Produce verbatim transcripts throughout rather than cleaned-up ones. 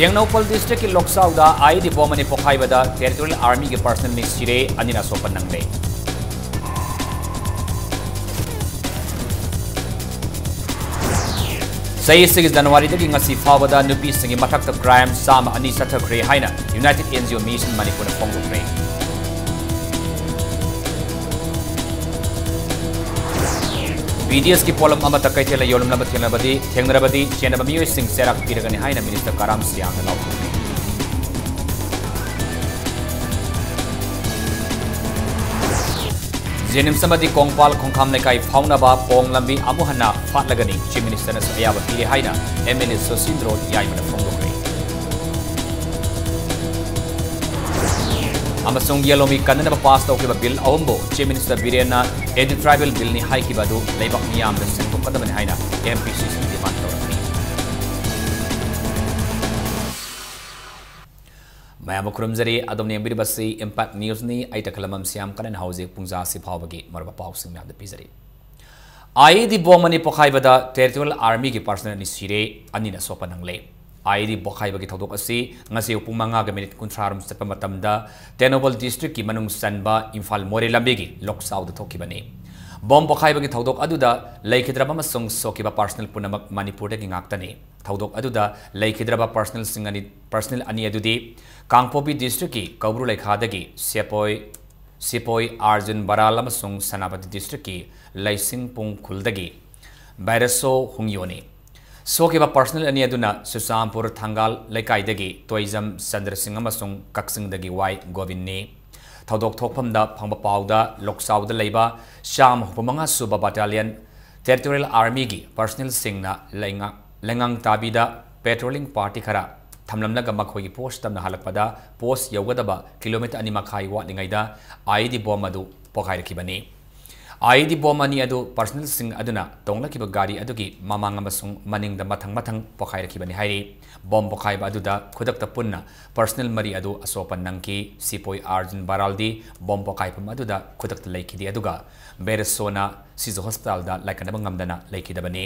Tengnoupal districtꯀꯤ ꯂꯣꯛꯆꯥꯎꯗ IED bomb ꯑꯅꯤ ꯄꯣꯈꯥꯏꯕꯗ Territorial Armyꯒꯤ personnel ꯑꯅꯤ ꯁꯤꯔꯦ, ꯑꯅꯤꯅ ꯑꯁꯣꯛꯄ ꯅꯪꯂꯦ꯫ ꯆꯍꯤ ꯑꯁꯤꯒꯤ Januaryꯗꯒꯤ ꯉꯁꯤ ꯐꯥꯎꯕꯗ ꯅꯨꯄꯤꯁꯤꯡꯒꯤ ꯃꯊꯛꯇ crime ꯆꯥꯝꯃ ꯑꯅꯤ ꯆꯠꯊꯈ꯭ꯔꯦ ꯍꯥꯏꯅ United NGO Mission ꯃꯅꯤꯄꯨꯔꯅ ꯐꯣꯡꯗꯣꯛꯈ꯭ꯔꯦ꯫ BDSꯀꯤ ꯄꯣꯠꯂꯝ ꯑꯃꯠꯇ ꯀꯩꯊꯦꯜꯗ ꯌꯣꯜꯂꯝꯂꯕ ꯊꯦꯡꯅꯕꯗꯤ, ꯊꯦꯡꯅꯔꯕꯗꯤ ꯆꯦꯟꯅꯕ ꯃꯤꯑꯣꯏꯁꯤꯡ ꯆꯩꯔꯥꯛ ꯄꯤꯔꯒꯅꯤ ꯍꯥꯏꯅ Minister ꯀꯔꯥꯝ ꯁꯤꯌꯥꯝꯅ ꯂꯥꯎꯊꯣꯛꯈꯤ꯫ JNIMS ꯑꯃꯗꯤ ꯀꯣꯡꯄꯥꯜ ꯈꯣꯡꯈꯥꯝ ꯂꯩꯀꯥꯏ ꯐꯥꯎꯅꯕ ꯄꯣꯡ ꯂꯝꯕꯤ ꯑꯃꯨꯛ ꯍꯟꯅ ꯐꯥꯠꯂꯒꯅꯤ, Chief Ministerꯅꯁꯨ ꯑꯌꯥꯕ ꯄꯤꯔꯦ ꯍꯥꯏꯅ MLA ꯁꯣꯁꯤꯟꯗ꯭ꯔꯣ ꯌꯥꯏꯃꯅ ꯐꯣꯡꯗꯣꯛꯈ꯭ꯔꯦ꯫ ꯑꯃꯁꯨꯡ ꯌꯦꯜꯂꯣꯃꯤ ꯀꯟꯅꯅꯕ pass ꯇꯧꯈꯤꯕ bill ꯑꯍꯨꯝꯕꯨ Chief Minister ꯕꯤꯔꯦꯟꯅ anti tribal billꯅꯤ ꯍꯥꯏꯈꯤꯕ ꯑꯗꯨ ꯂꯩꯕꯥꯛ ꯃꯤꯌꯥꯝꯗ ꯁꯦꯡꯗꯣꯛꯀꯗꯕꯅꯤ ꯍꯥꯏꯅ MPCC demand ꯇꯧꯔꯛꯈꯤ꯫ ꯃꯌꯥꯝꯕꯨ ꯈꯨꯔꯨꯝꯖꯔꯤ꯫ ꯑꯗꯣꯝꯅ ꯌꯦꯡꯕꯤꯔꯤꯕꯁꯤ Impact Newsꯅꯤ꯫ ꯑꯩ ꯇꯈꯦꯂꯝꯕꯝ ꯁꯤꯌꯥꯝ ꯀꯟꯅꯅ ꯍꯧꯖꯤꯛ ꯄꯨꯡꯖꯥ ꯑꯁꯤ ꯐꯥꯎꯕꯒꯤ ꯃꯔꯨꯑꯣꯏꯕ ꯄꯥꯎꯁꯤꯡ ꯃꯌꯥꯝꯗ ꯄꯤꯖꯔꯤ꯫ IED bomb ꯑꯅꯤ ꯄꯣꯈꯥꯏꯕꯗ Territorial Armyꯒꯤ personnel ꯑꯅꯤ ꯁꯤꯔꯦ, ꯑꯅꯤꯅ ꯁꯣꯛꯄ ꯅꯪꯂꯦ꯫ IED ꯄꯣꯈꯥꯏꯕꯒꯤ ꯊꯧꯗꯣꯛ ꯑꯁꯤ ꯉꯁꯤ ꯑꯌꯨꯛ ꯄꯨꯡ ꯃꯉꯥꯒ minute ꯀꯨꯟꯊ꯭ꯔꯥ ꯔꯣꯝ ꯆꯠꯄ ꯃꯇꯝꯗ ꯇꯦꯡꯅꯧꯄꯜ districtꯀꯤ ꯃꯅꯨꯡ ꯆꯟꯕ ꯏꯝꯐꯥꯜ ꯃꯣꯔꯦ ꯂꯝꯕꯤꯒꯤ ꯂꯣꯛꯆꯥꯎꯗ ꯊꯣꯛꯈꯤꯕꯅꯤ꯫ Bomb ꯄꯣꯈꯥꯏꯕꯒꯤ ꯊꯧꯗꯣꯛ ꯑꯗꯨꯗ ꯂꯩꯈꯤꯗ꯭ꯔꯕ ꯑꯃꯁꯨꯡ ꯁꯣꯛꯈꯤꯕ personnel ꯄꯨꯝꯅꯃꯛ ꯃꯅꯤꯄꯨꯔꯗꯒꯤ ꯉꯥꯛꯇꯅꯤ꯫ ꯊꯧꯗꯣꯛ ꯑꯗꯨꯗ ꯂꯩꯈꯤꯗ꯭ꯔꯕ personnelꯁꯤꯡ ꯑꯅꯤ, personnel ꯑꯅꯤ ꯑꯗꯨꯗꯤ ꯀꯥꯡꯄꯣꯛꯄꯤ districtꯀꯤ ꯀꯧꯕ꯭ꯔꯨ ꯂꯩꯈꯥꯗꯒꯤ ꯁꯦꯄꯣꯏ, ꯁꯤꯄꯣꯏ ꯑꯥꯔꯖꯨꯟ ꯕꯔꯥꯜ ꯑꯃꯁꯨꯡ ꯁꯦꯅꯥꯄꯇꯤ districtꯀꯤ ꯂꯩꯁꯤꯡꯄꯨꯡ ꯈꯨꯜꯗꯒꯤ ꯕꯥꯏꯔꯁꯣ ꯍꯨꯡꯌꯣꯅꯤ꯫ ꯁꯣꯛꯈꯤꯕ personnel ꯑꯅꯤ ꯑꯗꯨꯅ ꯆꯨꯔꯆꯥꯟꯄꯨꯔ ꯊꯪꯒꯥꯜ ꯂꯩꯀꯥꯏꯗꯒꯤ ꯇꯣꯏꯖꯝ ꯆꯟꯗ꯭ꯔ ꯁꯤꯡ ꯑꯃꯁꯨꯡ ꯀꯛꯆꯤꯡꯗꯒꯤ ꯋꯥꯏ ꯒꯣꯕꯤꯟꯅꯤ꯫ ꯊꯧꯗꯣꯛ ꯊꯣꯛꯐꯝꯗ ꯐꯪꯕ ꯄꯥꯎꯗ ꯂꯣꯛꯆꯥꯎꯗ ꯂꯩꯕ ꯆꯥꯝꯃ ꯍꯨꯝꯐꯨ ꯃꯉꯥ ꯁꯨꯕ battalion Territorial Armyꯒꯤ personnelꯁꯤꯡꯅ ꯂꯩꯉꯥꯛ-, ꯂꯩꯉꯥꯡ ꯇꯥꯕꯤꯗ patrolling party ꯈꯔ ꯊꯝꯂꯝꯂꯒ ꯃꯈꯣꯏꯒꯤ post ꯇꯝꯅ ꯍꯜꯂꯛꯄꯗ post ꯌꯧꯒꯗꯕ kilometre ꯑꯅꯤ ꯃꯈꯥꯏ ꯋꯥꯠꯂꯤꯉꯩꯗ IED bomb ꯑꯗꯨ ꯄꯣꯈꯥꯏꯔꯛꯈꯤꯕꯅꯤ꯫ IED bomb ꯑꯅꯤ ꯑꯗꯨ personnelꯁꯤꯡ ꯑꯗꯨꯅ ꯇꯣꯡꯂꯛꯈꯤꯕ ꯒꯥꯔꯤ ꯑꯗꯨꯒꯤ ꯃꯃꯥꯡ ꯑꯃꯁꯨꯡ ꯃꯅꯤꯡꯗ ꯃꯊꯪ ꯃꯊꯪ ꯄꯣꯈꯥꯏꯔꯛꯈꯤꯕꯅꯤ ꯍꯥꯏꯔꯤ꯫ Bomb ꯄꯣꯈꯥꯏꯕ ꯑꯗꯨꯗ ꯈꯨꯗꯛꯇ ꯄꯨꯟꯅ personnel ꯃꯔꯤ ꯑꯗꯨ ꯑꯁꯣꯛꯄ ꯅꯪꯈꯤ꯫ ꯁꯤꯄꯣꯏ ꯑꯥꯔꯖꯨꯟ ꯕꯔꯥꯜꯗꯤ bomb ꯄꯣꯈꯥꯏꯐꯝ ꯑꯗꯨꯗ ꯈꯨꯗꯛꯇ ꯂꯩꯈꯤꯗꯦ, ꯑꯗꯨꯒ ꯕꯦꯔꯁꯣꯅ ꯁꯤꯖ hospitalꯗ ꯂꯥꯏꯀꯠꯅꯕ ꯉꯝꯗꯅ ꯂꯩꯈꯤꯗꯕꯅꯤ꯫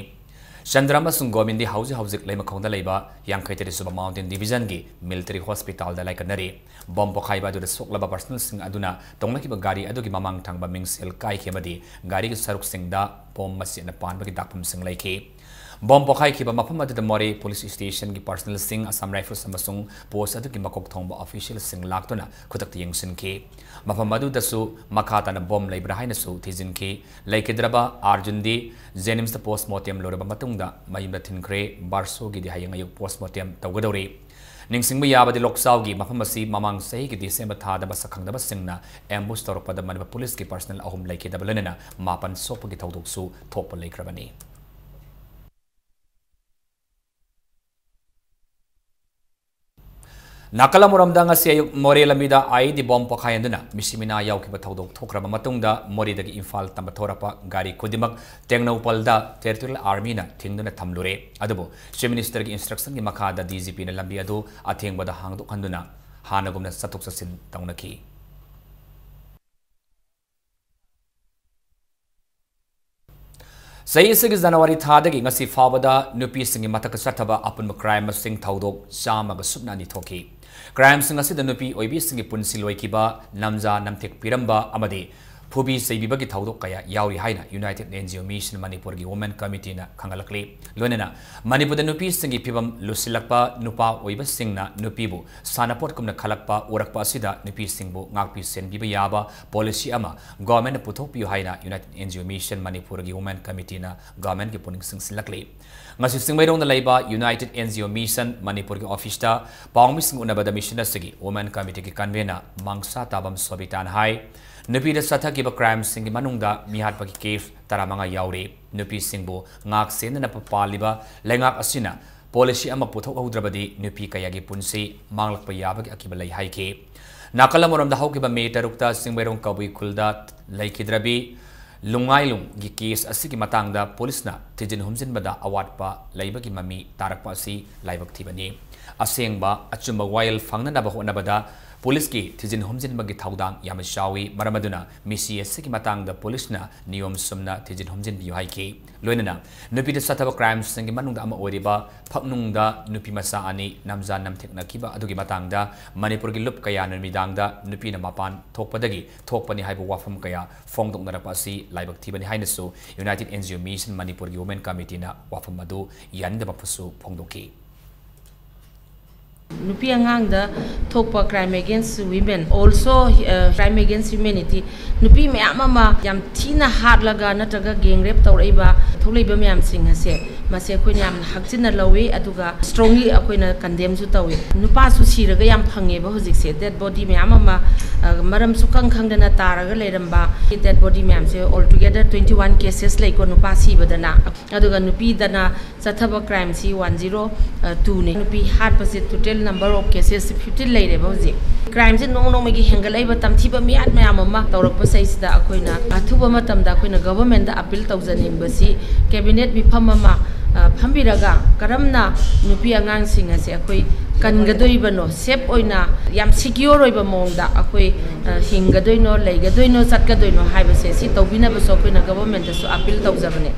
ꯆꯟꯗ꯭ꯔ ꯑꯃꯁꯨꯡ ꯒꯣꯕꯤꯟꯗꯤ ꯍꯧꯖꯤꯛ ꯍꯧꯖꯤꯛ ꯂꯩꯃꯈꯣꯡꯗ ꯂꯩꯕ ꯌꯥꯡꯈꯩ ꯇꯔꯦꯠ ꯁꯨꯕ Mountain Division ꯒꯤ military hospital ꯗ ꯂꯥꯏꯀꯠꯅꯔꯤ꯫ Bomb ꯄꯣꯈꯥꯏꯕ ꯑꯗꯨꯗ ꯁꯣꯛꯂꯕ personnel ꯁꯤꯡ ꯑꯗꯨꯅ ꯇꯣꯡꯂꯛꯈꯤꯕ ꯒꯥꯔꯤ ꯑꯗꯨꯒꯤ ꯃꯃꯥꯡ ꯊꯪꯕ ꯃꯤꯡꯁꯦꯜ ꯀꯥꯏꯈꯤ ꯑꯃꯗꯤ ꯒꯥꯔꯤꯒꯤ ꯁꯔꯨꯛꯁꯤꯡꯗ bomb ꯃꯆꯦꯠꯅ ꯄꯥꯟꯕꯒꯤ ꯗꯥꯛꯐꯝꯁꯤꯡ ꯂꯩꯈꯤ꯫ Bomb ꯄꯣꯈꯥꯏꯈꯤꯕ ꯃꯐꯝ ꯑꯗꯨꯗ ꯃꯣꯔꯦ police station ꯒꯤ personnel ꯁꯤꯡ, Assam Rifles ꯑꯃꯁꯨꯡ post ꯑꯗꯨꯒꯤ ꯃꯀꯣꯛ ꯊꯣꯡꯕ official ꯁꯤꯡ ꯂꯥꯛꯇꯨꯅ ꯈꯨꯗꯛꯇ ꯌꯦꯡꯁꯤꯟꯈꯤ꯫ ꯃꯐꯝ ꯑꯗꯨꯗꯁꯨ ꯃꯈꯥ ꯇꯥꯅ bomb ꯂꯩꯕ꯭ꯔꯥ ꯍꯥꯏꯅꯁꯨ ꯊꯤꯖꯤꯟꯈꯤ꯫ ꯂꯩꯈꯤꯗ꯭ꯔꯕ ꯑꯥꯔꯖꯨꯟꯗꯤ JNIMS ꯇ post mortem ꯂꯣꯏꯔꯕ ꯃꯇꯨꯡꯗ ꯃꯌꯨꯝꯗ ꯊꯤꯟꯈ꯭ꯔꯦ꯫ ꯕꯥꯔꯁꯣꯒꯤꯗꯤ ꯍꯌꯦꯡ ꯑꯌꯨꯛ post mortem ꯇꯧꯒꯗꯧꯔꯤ꯫ ꯅꯤꯡꯁꯤꯡꯕ ꯌꯥꯕꯗꯤ, ꯂꯣꯛꯆꯥꯎꯒꯤ ꯃꯐꯝ ꯑꯁꯤ ꯃꯃꯥꯡ ꯆꯍꯤꯒꯤ December ꯊꯥꯗ ꯃꯁꯛ ꯈꯪꯗꯕꯁꯤꯡꯅ ambush ꯇꯧꯔꯛꯄꯗ ꯃꯅꯤꯄꯨꯔ police ꯀꯤ personnel ꯑꯍꯨꯝ ꯂꯩꯈꯤꯗꯕ ꯂꯣꯏꯅꯅ ꯃꯥꯄꯟ ꯁꯣꯛꯄꯒꯤ ꯊꯧꯗꯣꯛꯁꯨ ꯊꯣꯛꯄ ꯂꯩꯈ꯭ꯔꯕꯅꯤ꯫ ꯅꯥꯀꯜ ꯑꯃꯔꯣꯝꯗ, ꯉꯁꯤ ꯑꯌꯨꯛ ꯃꯣꯔꯦ ꯂꯝꯕꯤꯗ IED bomb ꯄꯣꯈꯥꯏꯍꯟꯗꯨꯅ ꯃꯤꯁꯤ ꯃꯤꯅꯥ ꯌꯥꯎꯈꯤꯕ ꯊꯧꯗꯣꯛ ꯊꯣꯛꯈ꯭ꯔꯕ ꯃꯇꯨꯡꯗ, ꯃꯣꯔꯦꯗꯒꯤ ꯏꯝꯐꯥꯜ ꯇꯝꯕ ꯊꯧꯔꯛꯄ ꯒꯥꯔꯤ ꯈꯨꯗꯤꯡꯃꯛ ꯇꯦꯡꯅꯧꯄꯜꯗ Territorial Army ꯅ ꯊꯤꯡꯗꯨꯅ ꯊꯝꯂꯨꯔꯦ꯫ ꯑꯗꯨꯕꯨ Chief Minister ꯒꯤ instruction ꯒꯤ ꯃꯈꯥꯗ DGP ꯅ ꯂꯝꯕꯤ ꯑꯗꯨ ꯑꯊꯦꯡꯕꯗ ꯍꯥꯡꯗꯣꯛꯍꯟꯗꯨꯅ ꯍꯥꯟꯅꯒꯨꯝꯅ ꯆꯠꯊꯣꯛ ꯆꯠꯁꯤꯟ ꯇꯧꯅꯈꯤ꯫ ꯆꯍꯤ ꯑꯁꯤꯒꯤ January ꯊꯥꯗꯒꯤ ꯉꯁꯤ ꯐꯥꯎꯕꯗ ꯅꯨꯄꯤꯁꯤꯡꯒꯤ ꯃꯊꯛꯇ ꯆꯠꯊꯕ ꯑꯄꯨꯟꯕ crime ꯃꯁꯤꯡ ꯊꯧꯗꯣꯛ ꯆꯥꯝꯃꯒ ꯁꯨꯞꯅ ꯑꯅꯤ ꯊꯣꯛꯈꯤ꯫ Crime ꯁꯤꯡ ꯑꯁꯤꯗ ꯅꯨꯄꯤ ꯑꯣꯏꯕꯤꯁꯤꯡꯒꯤ ꯄꯨꯟꯁꯤ ꯂꯣꯏꯈꯤꯕ, ꯅꯝꯖꯥ ꯅꯝꯊꯦꯛ ꯄꯤꯔꯝꯕ ꯑꯃꯗꯤ ꯐꯨꯕꯤ ꯆꯩꯕꯤꯕꯒꯤ ꯊꯧꯗꯣꯛ ꯀꯌꯥ ꯌꯥꯎꯔꯤ ꯍꯥꯏꯅ United NGO Mission ꯃꯅꯤꯄꯨꯔꯒꯤ Women Committee ꯅ ꯈꯪꯒꯠꯂꯛꯂꯤ꯫ ꯂꯣꯏꯅꯅ ꯃꯅꯤꯄꯨꯔꯗ ꯅꯨꯄꯤꯁꯤꯡꯒꯤ ꯐꯤꯕꯝ ꯂꯨꯁꯤꯜꯂꯛꯄ, ꯅꯨꯄꯥ ꯑꯣꯏꯕꯁꯤꯡꯅ ꯅꯨꯄꯤꯕꯨ ꯁꯥꯟꯅꯄꯣꯠꯀꯨꯝꯅ ꯈꯜꯂꯛꯄ ꯎꯔꯛꯄ ꯑꯁꯤꯗ ꯅꯨꯄꯤꯁꯤꯡꯕꯨ ꯉꯥꯛꯄꯤ ꯁꯦꯟꯕꯤꯕ ꯌꯥꯕ policy ꯑꯃ government ꯅ ꯄꯨꯊꯣꯛꯄꯤꯌꯨ ꯍꯥꯏꯅ United NGO Mission ꯃꯅꯤꯄꯨꯔꯒꯤ Women Committee ꯅ government ꯀꯤ ꯄꯨꯛꯅꯤꯡ ꯆꯤꯡꯁꯤꯜꯂꯛꯂꯤ꯫ ꯉꯁꯤ ꯆꯤꯡꯃꯩꯔꯣꯡꯗ ꯂꯩꯕ United NGO Mission ꯃꯅꯤꯄꯨꯔꯒꯤ office ꯇ ꯄꯥꯎꯃꯤꯁꯤꯡ ꯎꯅꯕꯗ mission ꯑꯁꯤꯒꯤ Women Committee ꯒꯤ convener ꯃꯪꯁꯥ ꯇꯥꯕꯝ ꯁꯣꯕꯤꯇꯥꯅ ꯍꯥꯏ, ꯅꯨꯄꯤꯗ ꯆꯠꯊꯈꯤꯕ crime ꯁꯤꯡꯒꯤ ꯃꯅꯨꯡꯗ ꯃꯤꯍꯥꯠꯄꯒꯤ case ꯇꯔꯥꯃꯉꯥ ꯌꯥꯎꯔꯤ꯫ ꯅꯨꯄꯤꯁꯤꯡꯕꯨ ꯉꯥꯛ ꯁꯦꯟꯅꯅꯕ ꯄꯥꯜꯂꯤꯕ ꯂꯩꯉꯥꯛ ꯑꯁꯤꯅ policy ꯑꯃ ꯄꯨꯊꯣꯛꯍꯧꯗ꯭ꯔꯕꯗꯤ ꯅꯨꯄꯤ ꯀꯌꯥꯒꯤ ꯄꯨꯟꯁꯤ ꯃꯥꯡꯂꯛꯄ ꯌꯥꯕꯒꯤ ꯑꯀꯤꯕ ꯂꯩ ꯍꯥꯏꯈꯤ꯫ ꯅꯥꯀꯜ ꯑꯃꯔꯣꯝꯗ, ꯍꯧꯈꯤꯕ May ꯇꯔꯨꯛꯇ ꯆꯤꯡꯃꯩꯔꯣꯡ ꯀꯕꯨꯏ ꯈꯨꯜꯗ ꯂꯩꯈꯤꯗ꯭ꯔꯕꯤ ꯂꯨꯡꯉꯥꯏꯂꯨꯡꯒꯤ case ꯑꯁꯤꯒꯤ ꯃꯇꯥꯡꯗ police ꯅ ꯊꯤꯖꯤꯟ ꯍꯨꯝꯖꯤꯟꯕꯗ ꯑꯋꯥꯠꯄ ꯂꯩꯕꯒꯤ ꯃꯃꯤ ꯇꯥꯔꯛꯄ ꯑꯁꯤ ꯂꯥꯏꯕꯛ ꯊꯤꯕꯅꯤ꯫ ꯑꯁꯦꯡꯕ ꯑꯆꯨꯝꯕ ꯋꯥꯌꯦꯜ ꯐꯪꯅꯅꯕ ꯍꯣꯠꯅꯕꯗ ꯄꯨꯂꯤꯁꯀꯤ ꯊꯤꯖꯤꯟ ꯍꯨꯝꯖꯤꯟꯕꯒꯤ ꯊꯧꯗꯥꯡ ꯌꯥꯝꯅ ꯆꯥꯎꯏ꯫ ꯃꯔꯝ ꯑꯗꯨꯅ ꯃꯤꯁꯤ ꯑꯁꯤꯒꯤ ꯃꯇꯥꯡꯗ ꯄꯨꯂꯤꯁꯅ ꯅꯤꯌꯣꯝ ꯆꯨꯝꯅ ꯊꯤꯖꯤꯟ ꯍꯨꯝꯖꯤꯟꯕꯤꯌꯨ ꯍꯥꯏꯈꯤ꯫ ꯂꯣꯏꯅꯅ ꯅꯨꯄꯤꯗ ꯆꯠꯊꯕ crimeꯁꯤꯡꯒꯤ ꯃꯅꯨꯡꯗ ꯑꯃ ꯑꯣꯏꯔꯤꯕ ꯐꯛꯅꯨꯡꯗ ꯅꯨꯄꯤ ꯃꯆꯥ ꯑꯅꯤ ꯅꯝꯖꯥ ꯅꯝꯊꯦꯛꯅꯈꯤꯕ ꯑꯗꯨꯒꯤ ꯃꯇꯥꯡꯗ ꯃꯅꯤꯄꯨꯔꯒꯤ ꯂꯨꯞ ꯀꯌꯥꯅ ꯅꯨꯃꯤꯗꯥꯡꯗ ꯅꯨꯄꯤꯅ ꯃꯄꯥꯟ ꯊꯣꯛꯄꯗꯒꯤ ꯊꯣꯛꯄꯅꯤ ꯍꯥꯏꯕ ꯋꯥꯐꯝ ꯀꯌꯥ ꯐꯣꯡꯗꯣꯛꯅꯔꯛꯄ ꯑꯁꯤ ꯂꯥꯏꯕꯛ ꯊꯤꯕꯅꯤ ꯍꯥꯏꯅꯁꯨ United NGO Mission ꯃꯅꯤꯄꯨꯔꯒꯤ Women Committeeꯅ ꯋꯥꯐꯝ ꯑꯗꯨ ꯌꯥꯅꯤꯡꯗꯕ ꯐꯣꯡꯗꯣꯛꯈꯤ꯫ ꯅꯨꯄꯤ ꯑꯉꯥꯡꯗ ꯊꯣꯛꯄ crime against women, also, ꯑ, crime against humanity, ꯅꯨꯄꯤ ꯃꯌꯥꯝ ꯑꯃ ꯌꯥꯝ ꯊꯤꯅ ꯍꯥꯠꯂꯒ ꯅꯠꯇ꯭ꯔꯒ gang rape ꯇꯧꯔꯛꯏꯕ, ꯊꯣꯛꯂꯛꯏꯕ ꯃꯌꯥꯝꯁꯤꯡ ꯑꯁꯦ, ꯃꯁꯦ ꯑꯩꯈꯣꯏꯅ ꯌꯥꯝꯅ ꯍꯛꯆꯤꯟꯅ ꯂꯧꯏ, ꯑꯗꯨꯒ strongly ꯑꯩꯈꯣꯏꯅ condemnꯁꯨ ꯇꯧꯏ꯫ ꯅꯨꯄꯥꯁꯨ ꯁꯤꯔꯒ ꯌꯥꯝ ꯐꯪꯉꯦꯕ ꯍꯧꯖꯤꯛꯁꯦ, dead body ꯃꯌꯥꯝ ꯑꯃ, ꯑ, ꯃꯔꯝ ꯁꯨꯈꯪ ꯈꯪꯗꯅ ꯇꯥꯔꯒ ꯂꯩꯔꯝꯕ dead body ꯃꯌꯥꯝꯁꯦ, altogether twenty one cases ꯂꯩꯀꯣ, ꯅꯨꯄꯥ ꯁꯤꯕꯗꯅ꯫ ꯑꯗꯨꯒ ꯅꯨꯄꯤꯗꯅ ꯆꯠꯊꯕ crimeꯁꯤ one zero two ꯅꯤ꯫ ꯅꯨꯄꯤ ꯍꯥꯠꯄꯁꯦ total number of cases fifteen ꯂꯩꯔꯦꯕ ꯍꯧꯖꯤꯛ꯫ Crimeꯁꯦ ꯅꯣꯡꯃ ꯅꯣꯡꯃꯒꯤ ꯍꯦꯟꯒꯠꯂꯛꯏꯕ ꯇꯝꯊꯤꯕ ꯃꯤꯌꯥꯠ ꯃꯌꯥꯝ ꯑꯃ ꯇꯧꯔꯛꯄꯁꯤꯗꯩꯁꯤꯗ ꯑꯩꯈꯣꯏꯅ ꯑꯊꯨꯕ ꯃꯇꯝꯗ ꯑꯩꯈꯣꯏꯅ governmentꯗ appeal ꯇꯧꯖꯅꯤꯡꯕꯁꯤ, cabinet ꯃꯤꯐꯝ ꯑꯃ, ꯑ, ꯐꯝꯕꯤꯔꯒ ꯀꯔꯝꯅ ꯅꯨꯄꯤ ꯑꯉꯥꯡꯁꯤꯡ ꯑꯁꯦ ꯑꯩꯈꯣꯏ ꯀꯟꯒꯗꯣꯔꯤꯕꯅꯣ, safe ꯑꯣꯏꯅ ꯌꯥꯝ secure ꯑꯣꯏꯕ ꯃꯑꯣꯡꯗ ꯑꯩꯈꯣꯏ, ꯑ, ꯍꯤꯡꯒꯗꯣꯏꯅꯣ, ꯂꯩꯒꯗꯣꯏꯅꯣ, ꯆꯠꯀꯗꯣꯏꯅꯣ ꯍꯥꯏꯕꯁꯦ ꯁꯤ ꯇꯧꯕꯤꯅꯕꯁꯨ ꯑꯩꯈꯣꯏꯅ governmentꯇꯁꯨ appeal ꯇꯧꯖꯕꯅꯦ꯫